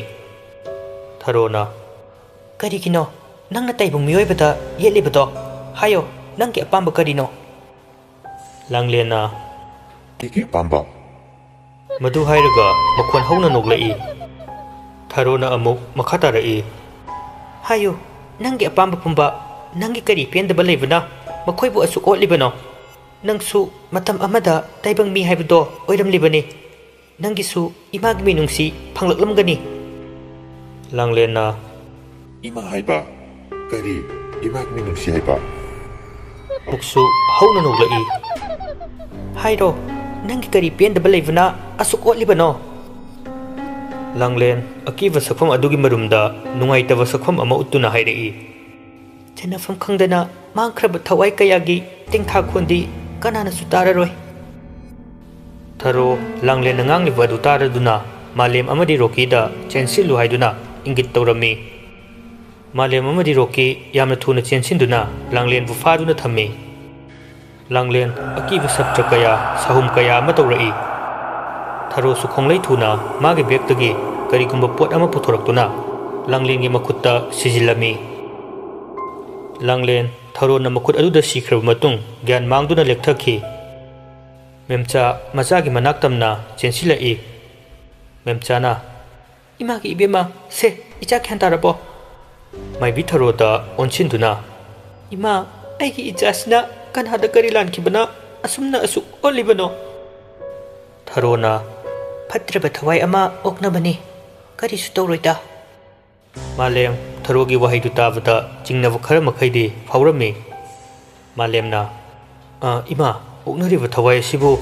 ꯊꯔꯣꯅ, "ꯀꯔꯤꯒꯤꯅꯣ ꯅꯪꯅ ꯇꯥꯏꯕꯪ ꯃꯤꯑꯣꯏꯕꯗ ꯌꯦꯠꯂꯤꯕꯗꯣ? ꯍꯥꯏꯌꯣ, ꯅꯪꯒꯤ ꯑꯄꯥꯝꯕ ꯀꯔꯤꯅꯣ?" ꯂꯥꯡꯂꯦꯟꯅ, "ꯑꯩꯒꯤ ꯑꯄꯥꯝꯕ꯫" ꯃꯗꯨ ꯍꯥꯏꯔꯒ ꯃꯈꯣꯟ ꯍꯧꯅ ꯅꯣꯛꯂꯛꯏ꯫ ꯊꯔꯣꯅ ꯑꯃꯨꯛ ꯃꯈꯥ ꯇꯥꯔꯛꯏ, "ꯍꯥꯏꯌꯨ, ꯅꯪꯒꯤ ꯑꯄꯥꯝꯕ ꯄꯨꯝꯕ꯫ ꯅꯪꯒꯤ ꯀꯔꯤ ꯄꯦꯟꯗꯕ ꯂꯩꯕꯅ ꯃꯈꯣꯏꯕꯨ ꯑꯁꯨꯛ ꯑꯣꯠꯂꯤꯕꯅꯣ? ꯅꯪꯁꯨ ꯃꯇꯝ ꯑꯃꯗ ꯇꯥꯏꯕꯪ ꯃꯤ ꯍꯥꯏꯕꯗꯣ ꯑꯣꯏꯔꯝꯂꯤꯕꯅꯤ꯫ ꯅꯪꯒꯤꯁꯨ ꯏꯃꯥꯒꯤ ꯃꯤꯅꯨꯡꯁꯤ ꯐꯪꯂꯛꯂꯝꯒꯅꯤ꯫" ꯂꯥꯡꯂꯦꯟꯅ, "ꯏꯃꯥ ꯍꯥꯏꯕ? ꯀꯔꯤ? ꯏꯃꯥꯒꯤ ꯃꯤꯅꯨꯡꯁꯤ ꯍꯥꯏꯕ?" ꯃꯨꯛꯁꯨ ꯍꯧꯅ ꯅꯣꯛꯂꯛꯏ꯫ "ꯍꯥꯏꯔꯣ, ꯅꯪꯒꯤ ꯀꯔꯤ ꯄꯦꯟꯗꯕ ꯂꯩꯕꯅ ꯑꯁꯨꯛ ꯑꯣꯠꯂꯤꯕꯅꯣ?" ꯂꯥꯡꯂꯦꯟ ꯑꯀꯤꯕ ꯁꯛꯐꯝ ꯑꯗꯨꯒꯤ ꯃꯔꯨꯝꯗ ꯅꯨꯡꯉꯥꯏꯇꯕ ꯁꯛꯐꯝ ꯑꯃ ꯎꯠꯇꯨꯅ ꯍꯥꯏꯔꯛꯏ, "ꯆꯟꯅꯐꯝ ꯈꯪꯗꯅ ꯃꯥꯡꯈ꯭ꯔꯕ ꯊꯋꯥꯏ ꯀꯌꯥꯒꯤ ꯇꯦꯡꯊꯥꯈꯣꯟꯗꯤ ꯀꯅꯥꯅꯁꯨ ꯇꯥꯔꯔꯣꯏ꯫" ꯊꯔꯣ ꯂꯥꯡꯂꯦꯟꯅ ꯉꯥꯡꯂꯤꯕ ꯑꯗꯨ ꯇꯥꯔꯗꯨꯅ ꯃꯥꯂꯦꯝ ꯑꯃꯗꯤ ꯔꯣꯀꯤꯗ ꯆꯦꯟꯁꯤꯜꯂꯨ ꯍꯥꯏꯗꯨꯅ ꯏꯪꯒꯤꯠ ꯇꯧꯔꯝꯃꯤ꯫ ꯃꯥꯂꯦꯝ ꯑꯃꯗꯤ ꯔꯣꯀꯤ ꯌꯥꯝꯅ ꯊꯨꯅ ꯆꯦꯟꯁꯤꯟꯗꯨꯅ ꯂꯥꯡꯂꯦꯟꯕꯨ ꯐꯥꯗꯨꯅ ꯊꯝꯃꯤ꯫ ꯂꯥꯡꯂꯦꯟ ꯑꯀꯤꯕ ꯁꯞꯇ꯭ꯔ ꯀꯌꯥ, ꯁꯥꯍꯨꯝ ꯀꯌꯥ ꯑꯃ ꯇꯧꯔꯛꯏ꯫ ꯊꯔꯣꯁꯨ ꯈꯣꯡꯂꯩ ꯊꯨꯅ ꯃꯥꯒꯤ ꯕꯦꯒꯇꯒꯤ ꯀꯔꯤꯒꯨꯝꯕ ꯄꯣꯠ ꯑꯃ ꯄꯨꯊꯣꯔꯛꯇꯨꯅ ꯂꯥꯡꯂꯦꯟꯒꯤ ꯃꯈꯨꯠꯇ ꯁꯤꯖꯤꯜꯂꯝꯃꯤ꯫ ꯂꯥꯡꯂꯦꯟ ꯊꯔꯣꯅ ꯃꯈꯨꯠ ꯑꯗꯨꯗ ꯁꯤꯈ꯭ꯔꯕ ꯃꯇꯨꯡ ꯒ꯭ꯌꯥꯟ ꯃꯥꯡꯗꯨꯅ ꯂꯦꯛꯊꯈꯤ꯫ ꯃꯦꯝꯆꯥ ꯃꯆꯥꯒꯤ ꯃꯅꯥꯛ ꯇꯝꯅ ꯆꯦꯟꯁꯤꯜꯂꯛꯏ꯫ ꯃꯦꯝꯆꯥꯅ, "ꯏꯃꯥꯒꯤ ꯏꯕꯦꯝꯃ, ꯁꯦ, ꯏꯆꯥ ꯒ꯭ꯌꯥꯟ ꯇꯥꯔꯕꯣ?" ꯃꯥꯏꯕꯤ ꯊꯔꯣꯗ ꯑꯣꯟꯁꯤꯟꯗꯨꯅ, "ꯏꯃꯥ, ꯑꯩꯒꯤ ꯏꯆꯥꯁꯤꯅ ꯀꯅꯥꯗ ꯀꯔꯤ ꯂꯥꯟꯈꯤꯕꯅ ꯑꯁꯨꯝꯅ ꯑꯁꯨꯛ ꯑꯣꯜꯂꯤꯕꯅꯣ?" ꯊꯔꯣꯅ, "ꯐꯠꯇ꯭ꯔꯕ ꯊꯋꯥꯏ ꯑꯃ ꯑꯣꯛꯅꯕꯅꯤ, ꯀꯔꯤꯁꯨ ꯇꯧꯔꯣꯏꯗ꯫" ꯃꯥꯂꯦꯝ ꯊꯔꯣꯒꯤ ꯋꯥꯍꯩꯗꯨ ꯇꯥꯕꯗ ꯆꯤꯡꯅꯕ ꯈꯔ ꯃꯈꯩꯗꯤ ꯐꯥꯎꯔꯝꯃꯤ꯫ ꯃꯥꯂꯦꯝꯅ, "ꯑ, ꯏꯃꯥ, ꯑꯣꯛꯅꯔꯤꯕ ꯊꯋꯥꯏ ꯑꯁꯤꯕꯨ?"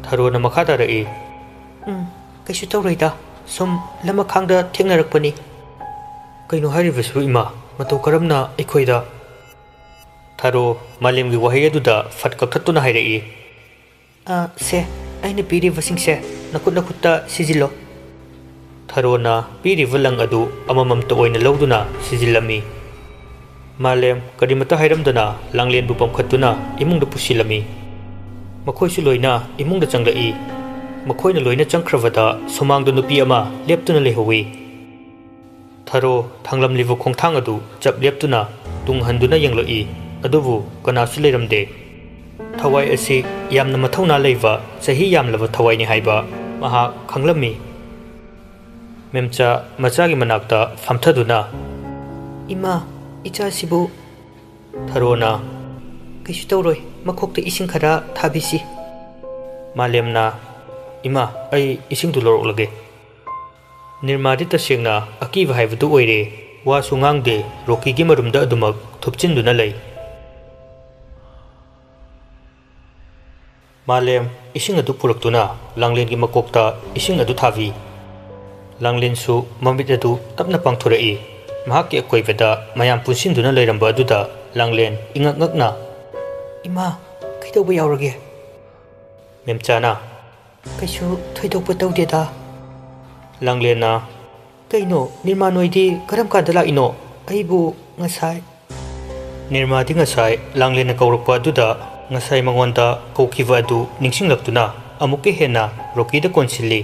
ꯊꯔꯣꯅ ꯃꯈꯥ ꯇꯥꯔꯛꯏ, "ꯎꯝ, ꯀꯩꯁꯨ ꯇꯧꯔꯣꯏꯗ, ꯁꯨꯝ ꯂꯃꯈꯥꯡꯗ ꯊꯦꯡꯅꯔꯛꯄꯅꯤ꯫" "ꯀꯩꯅꯣ ꯍꯥꯏꯔꯤꯕꯁꯤꯕꯨ ꯏꯃꯥ? ꯃꯇꯧ ꯀꯔꯝꯅ ꯑꯩꯈꯣꯏꯗ?" ꯊꯔꯣ ꯃꯥꯂꯦꯝꯒꯤ ꯋꯥꯍꯩ ꯑꯗꯨꯗ ꯐꯠ ꯀꯛꯊꯠꯇꯨꯅ ꯍꯥꯏꯔꯛꯏ, "ꯑ, ꯁꯦ, ꯑꯩꯅ ꯄꯤꯔꯤꯕꯁꯤꯡꯁꯦ ꯅꯈꯨꯠ ꯅꯈꯨꯠꯇ ꯁꯤꯖꯤꯜꯂꯣ꯫" ꯊꯔꯣꯅ ꯄꯤꯔꯤꯕ ꯂꯪ ꯑꯗꯨ ꯑꯃꯃꯝꯇ ꯑꯣꯏꯅ ꯂꯧꯗꯨꯅ ꯁꯤꯖꯤꯜꯂꯝꯃꯤ꯫ ꯃꯥꯂꯦꯝ ꯀꯔꯤꯃꯠꯇ ꯍꯥꯏꯔꯝꯗꯅ ꯂꯥꯡꯂꯦꯟꯕꯨ ꯄꯝꯈꯠꯇꯨꯅ ꯏꯃꯨꯡꯗ ꯄꯨꯁꯤꯜꯂꯝꯃꯤ꯫ ꯃꯈꯣꯏꯁꯨ ꯂꯣꯏꯅ ꯏꯃꯨꯡꯗ ꯆꯪꯂꯛꯏ꯫ ꯃꯈꯣꯏꯅ ꯂꯣꯏꯅ ꯆꯪꯈ꯭ꯔꯕꯗ ꯁꯨꯃꯥꯡꯗ ꯅꯨꯄꯤ ꯑꯃ ꯂꯦꯞꯇꯨꯅ ꯂꯩꯍꯧꯏ꯫ ꯊꯔꯣ ꯊꯥꯡꯂꯝꯂꯤꯕ ꯈꯣꯡꯊꯥꯡ ꯑꯗꯨ ꯆꯞ ꯂꯦꯞꯇꯨꯅ ꯇꯨꯡ ꯍꯟꯗꯨꯅ ꯌꯦꯡꯂꯛꯏ, ꯑꯗꯨꯕꯨ ꯀꯅꯥꯁꯨ ꯂꯩꯔꯝꯗꯦ꯫ ꯊꯋꯥꯏ ꯑꯁꯤ ꯌꯥꯝꯅ ꯃꯊꯧꯅꯥ ꯂꯩꯕ, ꯆꯍꯤ ꯌꯥꯝꯂꯕ ꯊꯋꯥꯏꯅꯤ ꯍꯥꯏꯕ ꯃꯍꯥꯛ ꯈꯪꯂꯝꯃꯤ꯫ ꯃꯦꯝꯆꯥ ꯃꯆꯥꯒꯤ ꯃꯅꯥꯛꯇ ꯐꯝꯊꯗꯨꯅ, "ꯏꯃꯥ, ꯏꯆꯥꯁꯤꯕꯨ?" ꯊꯔꯣꯅ, "ꯀꯩꯁꯨ ꯇꯧꯔꯣꯏ, ꯃꯈꯣꯛꯇ ꯏꯁꯤꯡ ꯈꯔ ꯊꯥꯕꯤꯁꯤ꯫" ꯃꯥꯂꯦꯝꯅ, "ꯏꯃꯥ, ꯑꯩ ꯏꯁꯤꯡꯗꯨ ꯂꯧꯔꯛꯂꯒꯦ꯫" ꯅꯤꯔꯃꯥꯗꯤ ꯇꯁꯦꯡꯅ ꯑꯀꯤꯕ ꯍꯥꯏꯕꯗꯨ ꯑꯣꯏꯔꯦ꯫ ꯋꯥꯁꯨ ꯉꯥꯡꯗꯦ, ꯔꯣꯀꯤꯒꯤ ꯃꯔꯨꯝꯗ ꯑꯗꯨꯃꯛ ꯊꯨꯞꯆꯤꯟꯗꯨꯅ ꯂꯩ꯫ ꯃꯥꯂꯦꯝ ꯏꯁꯤꯡ ꯑꯗꯨ ꯄꯨꯔꯛꯇꯨꯅ ꯂꯥꯡꯂꯦꯟꯒꯤ ꯃꯀꯣꯛꯇ ꯏꯁꯤꯡ ꯑꯗꯨ ꯊꯥꯕꯤ꯫ ꯂꯥꯡꯂꯦꯟꯁꯨ ꯃꯃꯤꯠ ꯑꯗꯨ ꯇꯞꯅ ꯄꯥꯡꯊꯣꯔꯛꯏ꯫ ꯃꯍꯥꯛꯀꯤ ꯑꯀꯣꯏꯕꯗ ꯃꯌꯥꯝ ꯄꯨꯟꯁꯤꯟꯗꯨꯅ ꯂꯩꯔꯝꯕ ꯑꯗꯨꯗ ꯂꯥꯡꯂꯦꯟ ꯏꯉꯛ ꯉꯛꯅ, "ꯏꯃꯥ, ꯀꯩꯗꯧꯕ ꯌꯥꯎꯔꯒꯦ?" ꯃꯦꯝꯆꯥꯅ, "ꯀꯩꯁꯨ ꯊꯣꯏꯗꯣꯛꯄ ꯇꯧꯗꯦꯗ꯫" ꯂꯥꯡꯂꯦꯟꯅ, "ꯀꯩꯅꯣ, ꯅꯤꯔꯃꯥ ꯅꯣꯏꯗꯤ ꯀꯔꯝ ꯀꯥꯟꯗ ꯂꯥꯛꯏꯅꯣ? ꯑꯩꯕꯨ ꯉꯁꯥꯏ..." ꯅꯤꯔꯃꯥꯗꯤ ꯉꯁꯥꯏ ꯂꯥꯡꯂꯦꯟꯅ ꯀꯧꯔꯛꯄ ꯑꯗꯨꯗ ꯉꯁꯥꯏ ꯃꯉꯣꯟꯗ ꯀꯧꯈꯤꯕ ꯑꯗꯨ ꯅꯤꯡꯁꯤꯡꯂꯛꯇꯨꯅ ꯑꯃꯨꯛꯀ ꯍꯦꯟꯅ ꯔꯣꯀꯤꯗ ꯀꯣꯟꯁꯤꯜꯂꯤ꯫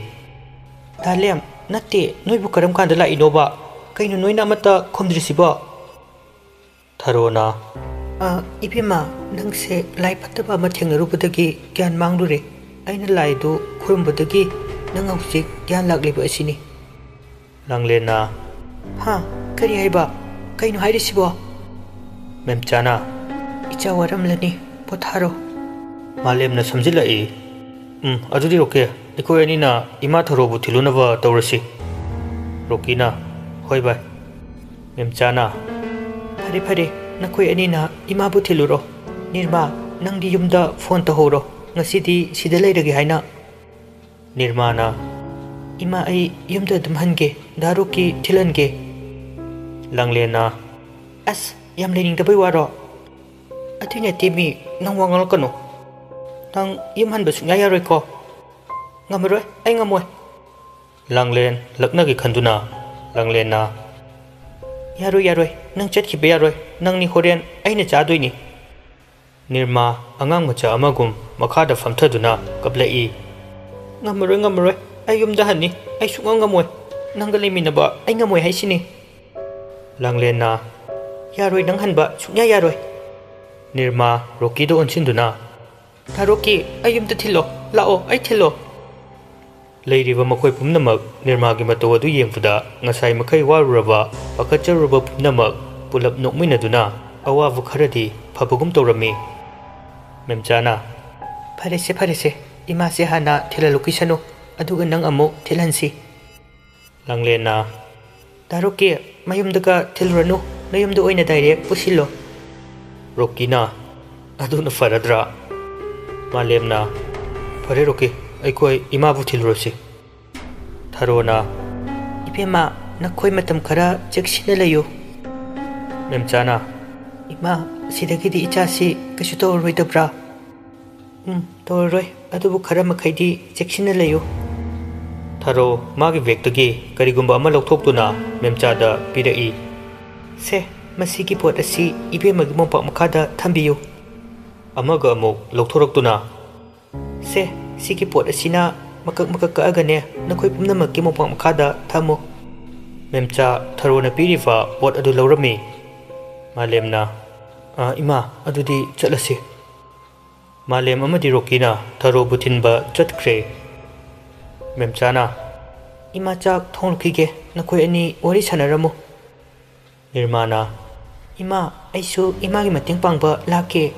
ꯗꯥꯂꯦꯝ, ꯅꯠꯇꯦ, ꯅꯣꯏꯕꯨ ꯀꯔꯝ ꯀꯥꯟꯗ ꯂꯥꯛꯏꯅꯣꯕ? ꯀꯩꯅꯣ ꯅꯣꯏꯅ ꯑꯃꯠꯇ ꯈꯨꯝꯗ꯭ꯔꯤꯁꯤꯕꯣ? ꯊꯔꯣꯅ, "ꯑ, ꯏꯕꯦꯝꯃ, ꯅꯪꯁꯦ ꯂꯥꯏ ꯐꯠꯇꯕ ꯑꯃ ꯊꯦꯡꯅꯔꯨꯕꯗꯒꯤ ꯒ꯭ꯌꯥꯟ ꯃꯥꯡꯂꯨꯔꯦ꯫ ꯑꯩꯅ ꯂꯥꯏꯗꯨ ꯈꯨꯔꯨꯝꯕꯗꯒꯤ ꯅꯪ ꯍꯧꯖꯤꯛ ꯒ꯭ꯌꯥꯟ ꯂꯥꯛꯂꯤꯕ ꯑꯁꯤꯅꯤ꯫" ꯂꯥꯡꯂꯦꯟꯅ, "ꯍꯥ? ꯀꯔꯤ ꯍꯥꯏꯕ? ꯀꯩꯅꯣ ꯍꯥꯏꯔꯤꯁꯤꯕꯣ?" ꯃꯦꯝꯆꯥꯅ, "ꯏꯆꯥ ꯋꯥꯔꯝꯂꯅꯤ, ꯄꯣꯊꯥꯔꯣ꯫" ꯃꯥꯂꯦꯝꯅ ꯁꯝꯖꯤꯜꯂꯛꯏ꯫ "ꯎꯝ, ꯑꯗꯨꯗꯤ ꯔꯣꯀꯤ, ꯑꯩꯈꯣꯏ ꯑꯅꯤꯅ ꯏꯃꯥ ꯊꯔꯣꯕꯨ ꯊꯤꯜꯂꯨꯅꯕ ꯇꯧꯔꯁꯤ꯫" ꯔꯣꯀꯤꯅ, "ꯍꯣꯏ ꯚꯥꯏ꯫" ꯃꯦꯝꯆꯥꯅ, "ꯐꯔꯦ ꯐꯔꯦ, ꯅꯈꯣꯏ ꯑꯅꯤꯅ ꯏꯃꯥꯕꯨ ꯊꯤꯜꯂꯨꯔꯣ꯫ ꯅꯤꯔꯃꯥ, ꯅꯪꯗꯤ ꯌꯨꯝꯗ ꯐꯣꯟ ꯇꯧꯍꯧꯔꯣ, ꯉꯁꯤꯗꯤ ꯁꯤꯗ ꯂꯩꯔꯒꯦ ꯍꯥꯏꯅ꯫" ꯅꯤꯔꯃꯥꯅ, "ꯏꯃꯥ, ꯑꯩ ꯌꯨꯝꯗ ꯑꯗꯨꯝ ꯍꯟꯒꯦ, ꯗꯥ ꯔꯣꯀꯤ ꯊꯤꯜꯍꯟꯒꯦ꯫" ꯂꯥꯡꯂꯦꯟꯅ, "ꯑꯁ, ꯌꯥꯝ ꯂꯩꯅꯤꯡꯗꯕꯩ ꯋꯥꯔꯣ? ꯑꯗꯨꯏ ꯅꯠꯇꯦ ꯃꯤ, ꯅꯪ ꯋꯥ ꯉꯥꯡꯂꯛꯀꯅꯨ꯫ ꯅꯪ ꯌꯨꯝ ꯍꯟꯕ ꯁꯨꯡꯌꯥ ꯌꯥꯔꯣꯏꯀꯣ꯫" "ꯉꯝꯃꯔꯣꯏ, ꯑꯩ ꯉꯝꯃꯣꯏ꯫" ꯂꯥꯡꯂꯦꯟ ꯂꯛꯅꯒꯦ ꯈꯟꯗꯨꯅ ꯂꯥꯡꯂꯦꯟꯅ, "ꯌꯥꯔꯣꯏ, ꯌꯥꯔꯣꯏ, ꯅꯪ ꯆꯠꯈꯤꯕ ꯌꯥꯔꯣꯏ, ꯅꯪꯅꯤ ꯍꯣꯔꯦꯟ ꯑꯩꯅ ꯆꯥꯗꯣꯏꯅꯤ꯫" ꯅꯤꯔꯃꯥ ꯑꯉꯥꯡ ꯃꯆꯥ ꯑꯃꯒꯨꯝ ꯃꯈꯥꯗ ꯐꯝꯊꯗꯨꯅ ꯀꯞꯂꯛꯏ꯫ "ꯉꯝꯃꯔꯣꯏ, ꯉꯝꯃꯔꯣꯏ, ꯑꯩ ꯌꯨꯝꯗ ꯍꯟꯅꯤ, ꯑꯩ ꯁꯨꯛꯉꯝ ꯉꯝꯃꯣꯏ, ꯅꯪꯒ ꯂꯩꯃꯤꯟꯅꯕ ꯑꯩ ꯉꯝꯃꯣꯏ ꯍꯥꯏꯁꯤꯅꯤ꯫" ꯂꯥꯡꯂꯦꯟꯅ, "ꯌꯥꯔꯣꯏ, ꯅꯪ ꯍꯟꯕ ꯁꯨꯡꯌꯥ ꯌꯥꯔꯣꯏ꯫" ꯅꯤꯔꯃꯥ ꯔꯣꯀꯤꯗ ꯑꯣꯟꯁꯤꯟꯗꯨꯅ, "ꯗꯥ ꯔꯣꯀꯤ, ꯑꯩ ꯌꯨꯝꯗ ꯊꯤꯜꯂꯣ, ꯂꯥꯛꯑꯣ, ꯑꯩ ꯊꯤꯜꯂꯣ꯫" ꯂꯩꯔꯤꯕ ꯃꯈꯣꯏ ꯄꯨꯝꯅꯃꯛ ꯅꯤꯔꯃꯥꯒꯤ ꯃꯇꯧ ꯑꯗꯨ ꯌꯦꯡꯕꯗ ꯉꯁꯥꯏ ꯃꯈꯩ ꯋꯥꯔꯨꯔꯕ, ꯄꯥꯈꯠꯆꯔꯨꯔꯕ ꯄꯨꯝꯅꯃꯛ ꯄꯨꯂꯞ ꯅꯣꯛꯃꯤꯟꯅꯗꯨꯅ ꯑꯋꯥꯕ ꯈꯔꯗꯤ ꯐꯕꯒꯨꯝ ꯇꯧꯔꯝꯃꯤ꯫ ꯃꯦꯝꯆꯥꯅ, "ꯐꯔꯦꯁꯦ, ꯐꯔꯦꯁꯦ, ꯏꯃꯥꯁꯦ ꯍꯥꯟꯅ ꯊꯤꯜꯍꯜꯂꯨꯈꯤꯁꯅꯨ, ꯑꯗꯨꯒ ꯅꯪ ꯑꯃꯨꯛ ꯊꯤꯜꯍꯟꯁꯤ꯫" ꯂꯥꯡꯂꯦꯟꯅ, "ꯗꯥ ꯔꯣꯀꯤ, ꯃꯌꯨꯝꯗꯒ ꯊꯤꯜꯂꯨꯔꯅꯨ, ꯅꯌꯨꯝꯗ ꯑꯣꯏꯅ ꯗꯥꯏꯔꯦꯛ ꯄꯨꯁꯤꯜꯂꯣ꯫" ꯔꯣꯀꯤꯅ, "ꯑꯗꯨꯅ ꯐꯔꯗ꯭ꯔꯥ?" ꯃꯥꯂꯦꯝꯅ, "ꯐꯔꯦ ꯔꯣꯀꯤ, ꯑꯩꯈꯣꯏ ꯏꯃꯥꯕꯨ ꯊꯤꯜꯂꯨꯔꯁꯤ꯫" ꯊꯔꯣꯅ, "ꯏꯕꯦꯝꯃ, ꯅꯈꯣꯏ ꯃꯇꯝ ꯈꯔ ꯆꯦꯛꯁꯤꯟꯅ ꯂꯩꯌꯨ꯫" ꯃꯦꯝꯆꯥꯅ, "ꯏꯃꯥ, ꯁꯤꯗꯒꯤꯗꯤ ꯏꯆꯥꯁꯤ ꯀꯩꯁꯨ ꯇꯧꯔꯔꯣꯏꯗꯕ꯭ꯔꯥ?" "ꯎꯝ, ꯇꯧꯔꯔꯣꯏ, ꯑꯗꯨꯕꯨ ꯈꯔ ꯃꯈꯩꯗꯤ ꯆꯦꯛꯁꯤꯟꯅ ꯂꯩꯌꯨ꯫" ꯊꯔꯣ ꯃꯥꯒꯤ ꯕꯦꯒꯇꯒꯤ ꯀꯔꯤꯒꯨꯝꯕ ꯑꯃ ꯂꯧꯊꯣꯛꯇꯨꯅ ꯃꯦꯝꯆꯥꯗ ꯄꯤꯔꯛꯏ꯫ "ꯁꯦ, "ꯃꯁꯤꯒꯤ ꯄꯣꯠ ꯑꯁꯤ ꯏꯕꯦꯝꯃꯒꯤ ꯃꯣꯝꯄꯥꯛ ꯃꯈꯥꯗ ꯊꯝꯕꯤꯌꯨ"꯫ ꯑꯃꯒ ꯑꯃꯨꯛ ꯂꯧꯊꯣꯔꯛꯇꯨꯅ, "ꯁꯦ, ꯁꯤꯒꯤ ꯄꯣꯠ ꯑꯁꯤꯅ ꯃꯀꯛ ꯃꯀꯛ ꯀꯛꯑꯒꯅꯦ, ꯅꯈꯣꯏ ꯄꯨꯝꯅꯃꯛꯀꯤ ꯃꯣꯝꯄꯥꯛ ꯃꯈꯥꯗ ꯊꯝꯃꯨ"꯫ ꯃꯦꯝꯆꯥ ꯊꯔꯣꯅ ꯄꯤꯔꯤꯕ ꯄꯣꯠ ꯑꯗꯨ ꯂꯧꯔꯝꯃꯤ꯫ ꯃꯥꯂꯦꯝꯅ, "ꯑ, ꯏꯃꯥ, ꯑꯗꯨꯗꯤ ꯆꯠꯂꯁꯤ"꯫ ꯃꯥꯂꯦꯝ ꯑꯃꯗꯤ ꯔꯣꯀꯤꯅ ꯊꯔꯣꯕꯨ ꯊꯤꯟꯕ ꯆꯠꯈ꯭ꯔꯦ꯫ ꯃꯦꯝꯆꯥꯅ, "ꯏꯃꯥ ꯆꯥꯛ ꯊꯣꯡꯂꯨꯈꯤꯒꯦ, ꯅꯈꯣꯏ ꯑꯅꯤ ꯋꯥꯔꯤ ꯁꯥꯟꯅꯔꯝꯃꯨ"꯫ ꯅꯤꯔꯃꯥꯅ, "ꯏꯃꯥ, ꯑꯩꯁꯨ ꯏꯃꯥꯒꯤ ꯃꯇꯦꯡ ꯄꯥꯡꯕ ꯂꯥꯛꯀꯦ"꯫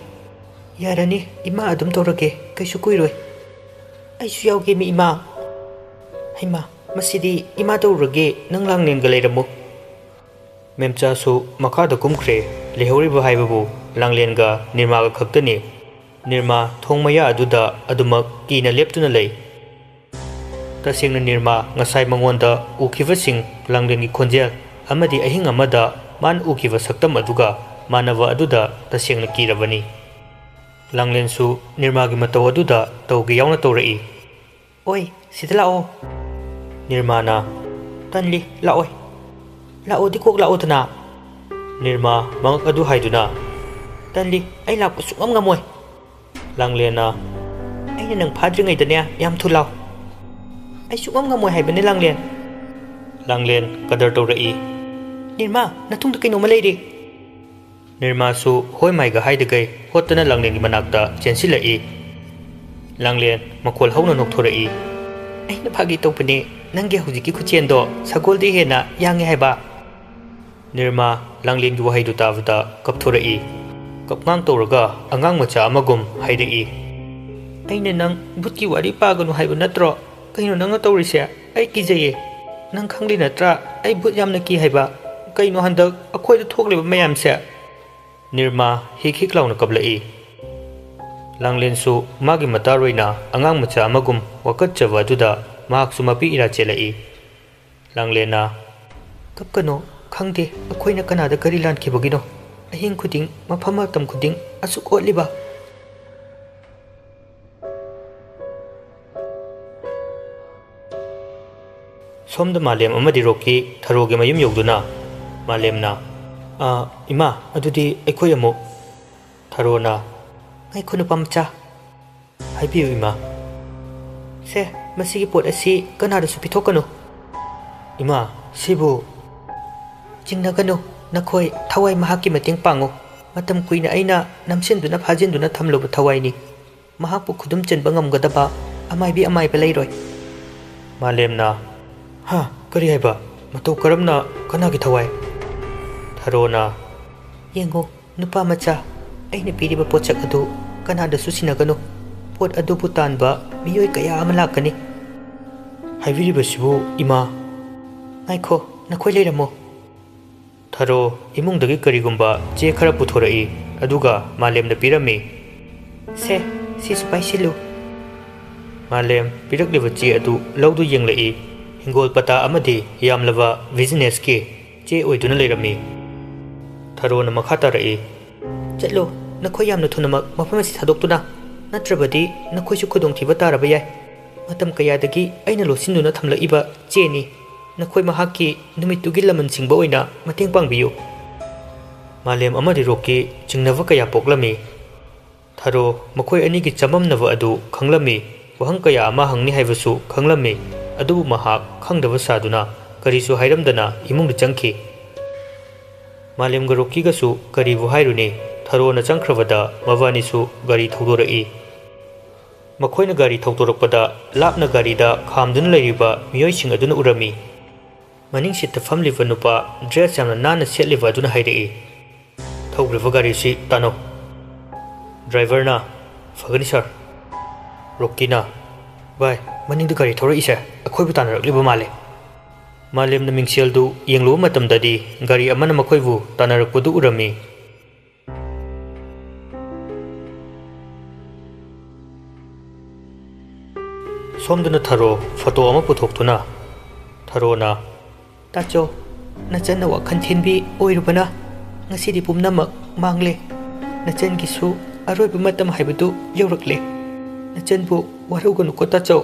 "ꯌꯥꯔꯅꯤ, ꯏꯃꯥ ꯑꯗꯨꯝ ꯇꯧꯔꯒꯦ, ꯀꯩꯁꯨ ꯀꯨꯏꯔꯣꯏ"꯫ "ꯑꯩꯁꯨ ꯌꯥꯎꯒꯦ ꯃꯤ ꯏꯃꯥ"꯫ "ꯍꯩꯃꯥ, ꯃꯁꯤꯗꯤ ꯏꯃꯥ ꯇꯧꯔꯨꯔꯒꯦ, ꯅꯪ ꯂꯥꯡꯂꯦꯟꯒ ꯂꯩꯔꯝꯃꯨ"꯫ ꯃꯦꯝꯆꯥꯁꯨ ꯃꯈꯥꯗ ꯀꯨꯝꯈ꯭ꯔꯦ꯫ ꯂꯩꯍꯧꯔꯤꯕ ꯍꯥꯏꯕꯕꯨ ꯂꯥꯡꯂꯦꯟꯒ ꯅꯤꯔꯃꯥꯒ ꯈꯛꯇꯅꯤ꯫ ꯅꯤꯔꯃꯥ ꯊꯣꯡ ꯃꯌꯥ ꯑꯗꯨꯗ ꯑꯗꯨꯃꯛ ꯀꯤꯅ ꯂꯦꯞꯇꯨꯅ ꯂꯩ꯫ ꯇꯁꯦꯡꯅ ꯅꯤꯔꯃꯥ ꯉꯁꯥꯏ ꯃꯉꯣꯟꯗ ꯎꯈꯤꯕꯁꯤꯡ, ꯂꯥꯡꯂꯦꯟꯒꯤ ꯈꯣꯟꯖꯦꯜ ꯑꯃꯗꯤ ꯑꯍꯤꯡ ꯑꯃꯗ ꯃꯥꯅ ꯎꯈꯤꯕ ꯁꯛꯇꯝ ꯑꯗꯨꯒ ꯃꯥꯟꯅꯕ ꯑꯗꯨꯗ ꯇꯁꯦꯡꯅ ꯀꯤꯔꯕꯅꯤ꯫ ꯂꯥꯡꯂꯦꯟꯁꯨ ꯅꯤꯔꯃꯥꯒꯤ ꯃꯇꯧ ꯑꯗꯨꯗ ꯇꯧꯒꯦ ꯌꯥꯎꯅ ꯇꯧꯔꯛꯏ꯫ "ꯑꯣꯏ, ꯁꯤꯗ ꯂꯥꯛꯑꯣ"꯫ ꯅꯤꯔꯃꯥꯅ, "ꯇꯟꯂꯤ, ꯂꯥꯛꯑꯣꯏ"꯫ "ꯂꯥꯛꯑꯣꯗꯤ ꯀꯣꯛ ꯂꯥꯛꯑꯣꯗꯅ"꯫ ꯅꯤꯔꯃꯥ ꯃꯉꯛ ꯑꯗꯨ ꯍꯥꯏꯗꯨꯅ, "ꯇꯟꯂꯤ, ꯑꯩ ꯂꯥꯛꯄ ꯁꯨꯡꯉꯝ ꯉꯝꯃꯣꯏ"꯫ ꯂꯥꯡꯂꯦꯟꯅ, "ꯑꯩꯅ ꯅꯪ ꯐꯥꯗ꯭ꯔꯤꯉꯩꯗꯅꯦ ꯌꯥꯝ ꯊꯨ ꯂꯥꯎ"꯫ "ꯑꯩ ꯁꯨꯡꯉꯝ ꯉꯝꯃꯣꯏ ꯍꯥꯏꯕꯅꯦ, ꯂꯥꯡꯂꯦꯟ"꯫ ꯂꯥꯡꯂꯦꯟ ꯀꯗꯔ ꯇꯧꯔꯛꯏ꯫ "ꯅꯤꯔꯃꯥ, ꯅꯇꯨꯡꯗ ꯀꯩꯅꯣꯝꯃ ꯂꯩꯔꯤ"꯫ ꯅꯤꯔꯃꯥꯁꯨ ꯍꯣꯏ ꯃꯥꯏꯒ ꯍꯥꯏꯗꯒꯩ ꯍꯣꯠꯇꯅ ꯂꯥꯡꯂꯦꯟꯒꯤ ꯃꯅꯥꯛꯇ ꯆꯦꯟꯁꯤꯜꯂꯛꯏ꯫ ꯂꯥꯡꯂꯦꯟ ꯃꯈꯣꯜ ꯍꯧꯅ ꯅꯣꯛꯊꯣꯔꯛꯏ꯫ "ꯑꯩꯅ ꯐꯥꯒꯤ ꯇꯧꯕꯅꯦ, ꯅꯪꯒꯤ ꯍꯧꯖꯤꯛꯀꯤ ꯈꯨꯆꯦꯟꯗꯣ ꯁꯒꯣꯜꯗꯩ ꯍꯦꯟꯅ ꯌꯥꯡꯉꯦ ꯍꯥꯏꯕ"꯫ ꯅꯤꯔꯃꯥ ꯂꯥꯡꯂꯦꯟꯒꯤ ꯋꯥꯍꯩꯗꯨ ꯇꯥꯕꯗ ꯀꯞꯊꯣꯔꯛꯏ꯫ ꯀꯞꯉꯥꯡ ꯇꯧꯔꯒ ꯑꯉꯥꯡ ꯃꯆꯥ ꯑꯃꯒꯨꯝ ꯍꯥꯏꯔꯛꯏ꯫ "ꯑꯩꯅ ꯅꯪ ꯚꯨꯠꯀꯤ ꯋꯥꯔꯤ ꯄꯥꯒꯅꯨ ꯍꯥꯏꯕ ꯅꯠꯇ꯭ꯔꯣ? ꯀꯩꯅꯣ ꯅꯪꯅ ꯇꯧꯔꯤꯁꯦ? ꯑꯩ ꯀꯤꯖꯩꯌꯦ꯫ ꯅꯪ ꯈꯪꯂꯤ ꯅꯠꯇ꯭ꯔꯥ ꯑꯩ ꯚꯨꯠ ꯌꯥꯝꯅ ꯀꯤ ꯍꯥꯏꯕ? ꯀꯩꯅꯣ ꯍꯟꯗꯛ ꯑꯩꯈꯣꯏꯗ ꯊꯣꯛꯂꯤꯕ ꯃꯌꯥꯝꯁꯦ?" ꯅꯤꯔꯃꯥ ꯍꯤꯛ ꯍꯤꯛ ꯂꯥꯎꯅ ꯀꯞꯂꯛꯏ꯫ ꯂꯥꯡꯂꯦꯟꯁꯨ ꯃꯥꯒꯤ ꯃꯇꯥꯔꯣꯏꯅ ꯑꯉꯥꯡ ꯃꯆꯥ ꯑꯃꯒꯨꯝ ꯋꯥꯀꯠꯆꯕ ꯑꯗꯨꯗ ꯃꯍꯥꯛꯁꯨ ꯃꯄꯤ ꯏꯔꯥ ꯆꯦꯜꯂꯛꯏ꯫ ꯂꯥꯡꯂꯦꯟꯅ, "ꯀꯞꯀꯅꯣ, ꯈꯪꯗꯦ ꯑꯩꯈꯣꯏꯅ ꯀꯅꯥꯗ ꯀꯔꯤ ꯂꯥꯟꯈꯤꯕꯒꯤꯅꯣ꯫ ꯑꯍꯤꯡ ꯈꯨꯗꯤꯡ, ꯃꯐꯝ ꯃꯇꯝ ꯈꯨꯗꯤꯡ ꯑꯁꯨꯛ ꯑꯣꯠꯂꯤꯕ"꯫ ꯁꯣꯝꯗ ꯃꯥꯂꯦꯝ ꯑꯃꯗꯤ ꯔꯣꯀꯤ ꯊꯔꯣꯒꯤ ꯃꯌꯨꯝ ꯌꯧꯗꯨꯅ ꯃꯥꯂꯦꯝꯅ, "ꯑꯥ, ꯏꯃꯥ, ꯑꯗꯨꯗꯤ ꯑꯩꯈꯣꯏ ꯑꯃꯨꯛ"꯫ ꯊꯔꯣꯅ, "ꯉꯥꯏꯈꯣ ꯅꯨꯄꯥ ꯃꯆꯥ, ꯍꯥꯏꯕꯤꯌꯨ ꯏꯃꯥ"꯫ "ꯁꯦ, ꯃꯁꯤꯒꯤ ꯄꯣꯠ ꯑꯁꯤ ꯀꯅꯥꯗꯁꯨ ꯄꯤꯊꯣꯛꯀꯅꯨ"꯫ "ꯏꯃꯥ, ꯁꯤꯕꯨ"꯫ "ꯆꯤꯡꯅꯒꯅꯨ, ꯅꯈꯣꯏ ꯊꯋꯥꯏ ꯃꯍꯥꯛꯀꯤ ꯃꯇꯦꯡ ꯄꯥꯡꯉꯨ꯫ ꯃꯇꯝ ꯀꯨꯏꯅ ꯑꯩꯅ ꯅꯝꯁꯤꯟꯗꯨꯅ ꯐꯥꯖꯤꯟꯗꯨꯅ ꯊꯝꯂꯨꯕ ꯊꯋꯥꯏꯅꯤ꯫ ꯃꯍꯥꯛꯄꯨ ꯈꯨꯗꯨꯝ ꯆꯟꯕ ꯉꯝꯒꯗꯕ ꯑꯃꯥꯏꯕꯤ ꯑꯃꯥꯏꯕ ꯂꯩꯔꯣꯏ"꯫ ꯃꯥꯂꯦꯝꯅ, "ꯍꯥ, ꯀꯔꯤ ꯍꯥꯏꯕ? ꯃꯇꯧ ꯀꯔꯝꯅ? ꯀꯅꯥꯒꯤ ꯊꯋꯥꯏ?" ꯊꯔꯣꯅ, "ꯌꯦꯡꯉꯨ, ꯅꯨꯄꯥ ꯃꯆꯥ, ꯑꯩꯅ ꯄꯤꯔꯤꯕ ꯄꯣꯠꯁꯛ ꯑꯗꯨ ꯀꯅꯥꯗꯁꯨ ꯁꯤꯟꯅꯒꯅꯨ꯫ ꯄꯣꯠ ꯑꯗꯨꯕꯨ ꯇꯥꯟꯕ ꯃꯤꯑꯣꯏ ꯀꯌꯥ ꯑꯃ ꯂꯥꯛꯀꯅꯤ"꯫ "ꯍꯥꯏꯕꯤꯔꯤꯕꯁꯤꯕꯨ ꯏꯃꯥ"꯫ "ꯉꯥꯏꯈꯣ, ꯅꯈꯣꯏ ꯂꯩꯔꯝꯃꯣ"꯫ ꯊꯔꯣ ꯏꯃꯨꯡꯗꯒꯤ ꯀꯔꯤꯒꯨꯝꯕ ꯆꯦ ꯈꯔ ꯄꯨꯊꯣꯔꯛꯏ, ꯑꯗꯨꯒ ꯃꯥꯂꯦꯝꯗ ꯄꯤꯔꯝꯃꯤ꯫ "ꯁꯦ, ꯁꯤꯁꯨ ꯄꯥꯏꯁꯤꯜꯂꯨ"꯫ ꯃꯥꯂꯦꯝ ꯄꯤꯔꯛꯂꯤꯕ ꯆꯦ ꯑꯗꯨ ꯂꯧꯗꯨ ꯌꯦꯡꯂꯛꯏ꯫ ꯍꯤꯡꯒꯣꯜ ꯄꯇꯥ ꯑꯃꯗꯤ ꯌꯥꯝꯂꯕ ꯕꯤꯖꯤꯅꯦꯁꯀꯤ ꯆꯦ ꯑꯣꯏꯗꯨꯅ ꯂꯩꯔꯝꯃꯤ꯫ ꯊꯔꯣꯅ ꯃꯈꯥ ꯇꯥꯔꯛꯏ꯫ "ꯆꯠꯂꯣ, ꯅꯈꯣꯏ ꯌꯥꯝꯅ ꯊꯨꯅꯃꯛ ꯃꯐꯝ ꯑꯁꯤ ꯊꯥꯗꯣꯛꯇꯨꯅ, ꯅꯠꯇ꯭ꯔꯕꯗꯤ ꯅꯈꯣꯏꯁꯨ ꯈꯨꯗꯣꯡꯊꯤꯕ ꯇꯥꯔꯕ ꯌꯥꯏ꯫ ꯃꯇꯝ ꯀꯌꯥꯗꯒꯤ ꯑꯩꯅ ꯂꯣꯠꯁꯤꯟꯗꯨꯅ ꯊꯝꯂꯛꯏꯕ ꯆꯦꯅꯤ꯫ ꯅꯈꯣꯏ ꯃꯍꯥꯛꯀꯤ ꯅꯨꯃꯤꯠꯇꯨꯒꯤ ꯂꯃꯟ ꯁꯤꯡꯕ ꯑꯣꯏꯅ ꯃꯇꯦꯡ ꯄꯥꯡꯕꯤꯌꯨ"꯫ ꯃꯥꯂꯦꯝ ꯑꯃꯗꯤ ꯔꯣꯛꯀꯤ ꯆꯤꯡꯅꯕ ꯀꯌꯥ ꯄꯣꯛꯂꯝꯃꯤ꯫ ꯊꯔꯣ ꯃꯈꯣꯏ ꯑꯅꯤꯒꯤ ꯆꯃꯝꯅꯕ ꯑꯗꯨ ꯈꯪꯂꯝꯃꯤ꯫ ꯋꯥꯍꯪ ꯀꯌꯥ ꯑꯃ ꯍꯪꯅꯤ ꯍꯥꯏꯕꯁꯨ ꯈꯪꯂꯝꯃꯤ꯫ ꯑꯗꯨꯕꯨ ꯃꯍꯥꯛ ꯈꯪꯗꯕ ꯁꯥꯗꯨꯅ ꯀꯔꯤꯁꯨ ꯍꯥꯏꯔꯝꯗꯅ ꯏꯃꯨꯡꯗ ꯆꯪꯈꯤ꯫ ꯃꯥꯂꯦꯝꯒ ꯔꯣꯛꯀꯤꯒꯁꯨ ꯀꯔꯤꯕꯨ ꯍꯥꯏꯔꯨꯅꯤ? ꯊꯔꯣꯅ ꯆꯪꯈ꯭ꯔꯕꯗ ꯃꯕꯥꯅꯤꯁꯨ ꯒꯥꯔꯤ ꯊꯧꯗꯣꯔꯛꯏ꯫ ꯃꯈꯣꯏꯅ ꯒꯥꯔꯤ ꯊꯧꯗꯣꯔꯛꯄꯗ ꯂꯥꯞꯅ ꯒꯥꯔꯤꯗ ꯈꯥꯝꯗꯨꯅ ꯂꯩꯔꯤꯕ ꯃꯤꯑꯣꯏꯁꯤꯡ ꯑꯗꯨꯅ ꯎꯔꯝꯃꯤ꯫ ꯃꯅꯤꯡ ꯁꯤꯠꯇ ꯐꯝꯂꯤꯕ ꯅꯨꯄꯥ ꯗ꯭ꯔꯦꯁ ꯌꯥꯝꯅ ꯅꯥꯟꯅ ꯁꯦꯠꯂꯤꯕ ꯑꯗꯨꯅ ꯍꯥꯏꯔꯛꯏ, "ꯊꯧꯈ꯭ꯔꯤꯕ ꯒꯥꯔꯤꯁꯤ ꯇꯥꯅꯧ"꯫ ꯗ꯭ꯔꯥꯏꯚꯔꯅ, "ꯐꯒꯅꯤ ꯁꯥꯔ"꯫ ꯔꯣꯛꯀꯤꯅ, "ꯚꯥꯏ, ꯃꯅꯤꯡꯗ ꯒꯥꯔꯤ ꯊꯧꯔꯛꯏꯁꯦ ꯑꯩꯈꯣꯏꯕꯨ ꯇꯥꯟꯅꯔꯛꯂꯤꯕ ꯃꯥꯜꯂꯦ"꯫ ꯃꯥꯂꯦꯝꯅ ꯃꯤꯡꯁꯦꯜꯗꯨ ꯌꯦꯡꯂꯨꯕ ꯃꯇꯝꯗꯗꯤ ꯒꯥꯔꯤ ꯑꯃꯅ ꯃꯈꯣꯏꯕꯨ ꯇꯥꯟꯅꯔꯛꯄꯗꯨ ꯎꯔꯝꯃꯤ꯫ ꯁꯣꯝꯗꯅ ꯊꯔꯣ ꯐꯣꯇꯣ ꯑꯃ ꯄꯨꯊꯣꯛꯇꯨꯅ, ꯊꯔꯣꯅ, "ꯇꯥꯆꯧ, ꯅꯆꯟꯅ ꯋꯥꯈꯜ ꯊꯤꯟꯕꯤ ꯑꯣꯏꯔꯨꯕꯅ ꯉꯁꯤꯗꯤ ꯄꯨꯝꯅꯃꯛ ꯃꯥꯡꯂꯦ꯫ ꯅꯆꯟꯒꯤꯁꯨ ꯑꯔꯣꯏꯕ ꯃꯇꯝ ꯍꯥꯏꯕꯗꯨ ꯌꯧꯔꯛꯂꯦ꯫ ꯅꯆꯟꯕꯨ ꯋꯥꯔꯧꯒꯅꯨꯀꯣ ꯇꯥꯆꯧ"꯫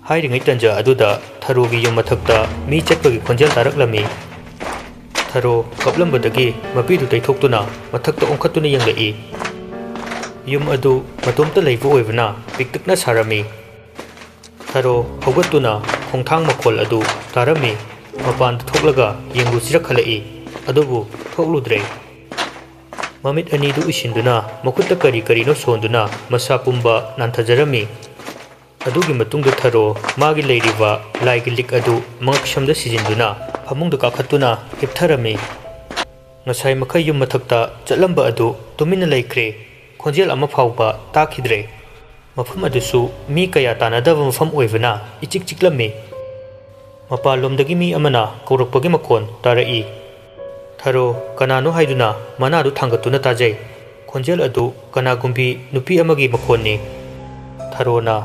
ꯍꯥꯏꯔꯤꯉꯩ ꯇꯟꯖꯥ ꯑꯗꯨꯗ ꯊꯔꯣꯒꯤ ꯌꯨꯝ ꯃꯊꯛꯇ ꯃꯤ ꯆꯠꯄꯒꯤ ꯈꯣꯟꯖꯦꯜ ꯇꯥꯔꯛꯂꯝꯃꯤ꯫ ꯊꯔꯣ ꯀꯞꯂꯝꯕꯗꯒꯤ ꯃꯄꯤꯗꯨ ꯇꯩꯊꯣꯛꯇꯨꯅ ꯃꯊꯛꯇ ꯑꯣꯟꯈꯠꯇꯨꯅ ꯌꯦꯡꯂꯛꯏ꯫ ꯌꯨꯝ ꯑꯗꯨ ꯃꯇꯣꯝꯇ ꯂꯩꯕ ꯑꯣꯏꯕꯅ ꯄꯤꯛꯇꯛꯅ ꯁꯥꯔꯝꯃꯤ꯫ ꯊꯔꯣ ꯍꯧꯒꯠꯇꯨꯅ ꯈꯣꯡꯊꯥꯡ ꯃꯈꯣꯜ ꯑꯗꯨ ꯇꯥꯔꯝꯃꯤ꯫ ꯃꯄꯥꯟꯗ ꯊꯣꯛꯂꯒ ꯌꯦꯡꯂꯨꯁꯤꯔ ꯈꯜꯂꯛꯏ, ꯑꯗꯨꯕꯨ ꯊꯣꯛꯂꯨꯗ꯭ꯔꯦ꯫ ꯃꯃꯤꯠ ꯑꯅꯤꯗꯨ ꯎꯏꯁꯤꯟꯗꯨꯅ ꯃꯈꯨꯠꯇ ꯀꯔꯤ ꯀꯔꯤꯅꯣ ꯁꯣꯟꯗꯨꯅ ꯃꯁꯥ ꯄꯨꯝꯕ ꯅꯥꯟꯊꯖꯔꯝꯃꯤ꯫ ꯑꯗꯨꯒꯤ ꯃꯇꯨꯡꯗ ꯊꯔꯣ ꯃꯥꯒꯤ ꯂꯩꯔꯤꯕ ꯂꯥꯏꯒꯤ ꯂꯤꯛ ꯑꯗꯨ ꯃꯉꯛꯁꯝꯗ ꯁꯤꯖꯤꯟꯗꯨꯅ ꯐꯃꯨꯡꯗ ꯀꯥꯈꯠꯇꯨꯅ ꯍꯤꯞꯊꯔꯝꯃꯤ꯫ ꯉꯁꯥꯏ ꯃꯈꯩ ꯌꯨꯝ ꯃꯊꯛꯇ ꯆꯠꯂꯝꯕ ꯑꯗꯨ ꯇꯨꯃꯤꯟꯅ ꯂꯩꯈ꯭ꯔꯦ꯫ ꯈꯣꯟꯖꯦꯜ ꯑꯃ ꯐꯥꯎꯕ ꯇꯥꯈꯤꯗ꯭ꯔꯦ꯫ ꯃꯐꯝ ꯑꯗꯨꯁꯨ ꯃꯤ ꯀꯌꯥ ꯇꯥꯟꯅꯗꯕ ꯃꯐꯝ ꯑꯣꯏꯕꯅ ꯏꯆꯤꯛ ꯆꯤꯛꯂꯝꯃꯤ꯫ ꯃꯄꯥꯟꯂꯣꯝꯗꯒꯤ ꯃꯤ ꯑꯃꯅ ꯀꯧꯔꯛꯄꯒꯤ ꯃꯈꯣꯟ ꯇꯥꯔꯛꯏ꯫ ꯊꯔꯣ ꯀꯅꯥꯅꯣ ꯍꯥꯏꯗꯨꯅ ꯃꯅꯥꯗꯨ ꯊꯥꯡꯒꯠꯇꯨꯅ ꯇꯥꯖꯩ꯫ ꯈꯣꯟꯖꯦꯜ ꯑꯗꯨ ꯀꯅꯥꯒꯨꯝꯕꯤ ꯅꯨꯄꯤ ꯑꯃꯒꯤ ꯃꯈꯣꯟꯅꯤ꯫ ꯊꯔꯣꯅ,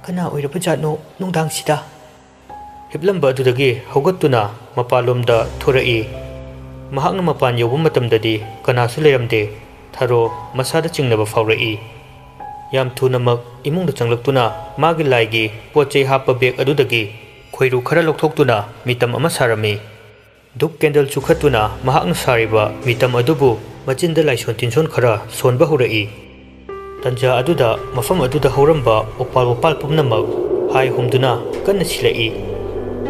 "ꯀꯅꯥ ꯑꯣꯏꯔꯕꯖꯥꯠꯅꯣ ꯅꯨꯡꯗꯥꯡꯁꯤꯗ?" ꯍꯤꯞꯂꯝꯕ ꯑꯗꯨꯗꯒꯤ ꯍꯧꯒꯠꯇꯨꯅ ꯃꯄꯥꯟꯂꯣꯝꯗ ꯊꯣꯔꯛꯏ꯫ ꯃꯍꯥꯛꯅ ꯃꯄꯥꯟ ꯌꯧꯕ ꯃꯇꯝꯗꯗꯤ ꯀꯅꯥꯁꯨ ꯂꯩꯔꯝꯗꯦ꯫ ꯊꯔꯣ ꯃꯁꯥꯗ ꯆꯤꯡꯅꯕ ꯐꯥꯎꯔꯛꯏ꯫ ꯌꯥꯝ ꯊꯨꯅꯃꯛ ꯏꯃꯨꯡꯗ ꯆꯪꯂꯛꯇꯨꯅ ꯃꯥꯒꯤ ꯂꯥꯏꯒꯤ ꯄꯣꯠ ꯆꯩ ꯍꯥꯞꯄ ꯕꯦꯒ ꯑꯗꯨꯗꯒꯤ ꯈꯣꯏꯔꯨ ꯈꯔ ꯂꯧꯊꯣꯛꯇꯨꯅ ꯃꯤꯇꯝ ꯑꯃ ꯁꯥꯔꯝꯃꯤ꯫ ꯙꯨꯞ ꯀꯦꯟꯗꯜ ꯆꯨꯈꯠꯇꯨꯅ ꯃꯍꯥꯛꯅ ꯁꯥꯔꯤꯕ ꯃꯤꯇꯝ ꯑꯗꯨꯕꯨ ꯃꯆꯤꯟꯗ ꯂꯥꯏꯁꯣꯟ ꯇꯤꯟꯁꯣꯟ ꯈꯔ ꯁꯣꯟꯕ ꯍꯧꯔꯛꯏ꯫ ꯇꯟꯖꯥ ꯑꯗꯨꯗ ꯃꯐꯝ ꯑꯗꯨꯗ ꯍꯧꯔꯝꯕ ꯎꯄꯥꯜ ꯋꯥꯄꯥꯜ ꯄꯨꯝꯅꯃꯛ ꯍꯥꯏ ꯍꯨꯝꯗꯨꯅ ꯀꯟꯅ ꯁꯤꯜꯂꯛꯏ꯫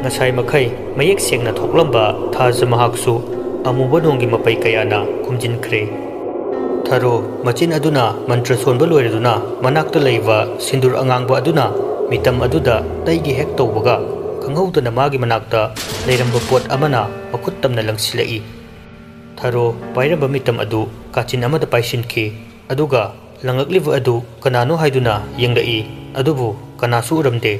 ꯉꯁꯥꯏ ꯃꯈꯩ ꯃꯌꯦꯛ ꯁꯦꯡꯅ ꯊꯣꯛꯂꯝꯕ ꯊꯥꯖ ꯃꯍꯥꯛꯁꯨ ꯑꯃꯨꯕ ꯅꯣꯡꯒꯤ ꯃꯄꯩ ꯀꯌꯥꯅ ꯈꯨꯝꯖꯤꯟꯈ꯭ꯔꯦ꯫ ꯊꯔꯣ ꯃꯆꯤꯟ ꯑꯗꯨꯅ ꯃꯟꯇ꯭ꯔ ꯁꯣꯟꯕ ꯂꯣꯏꯔꯗꯨꯅ ꯃꯅꯥꯛꯇ ꯂꯩꯕ ꯁꯤꯟꯗꯨꯔ ꯑꯉꯥꯡꯕ ꯑꯗꯨꯅ ꯃꯤꯇꯝ ꯑꯗꯨꯗ ꯇꯩꯒꯦ ꯍꯦꯛ ꯇꯧꯕꯒ ꯈꯪꯍꯧꯗꯅ ꯃꯥꯒꯤ ꯃꯅꯥꯛꯇ ꯂꯩꯔꯝꯕ ꯄꯣꯠ ꯑꯃꯅ ꯃꯈꯨꯠ ꯇꯝꯅ ꯂꯪꯁꯤꯜꯂꯛꯏ꯫ ꯊꯔꯣ ꯄꯥꯏꯔꯝꯕ ꯃꯤꯇꯝ ꯑꯗꯨ ꯀꯥꯆꯤꯟ ꯑꯃꯗ ꯄꯥꯏꯁꯤꯟꯈꯤ, ꯑꯗꯨꯒ ꯂꯪꯂꯛꯂꯤꯕ ꯑꯗꯨ ꯀꯅꯥꯅꯣ ꯍꯥꯏꯗꯨꯅ ꯌꯦꯡꯂꯛꯏ, ꯑꯗꯨꯕꯨ ꯀꯅꯥꯁꯨ ꯎꯔꯝꯗꯦ꯫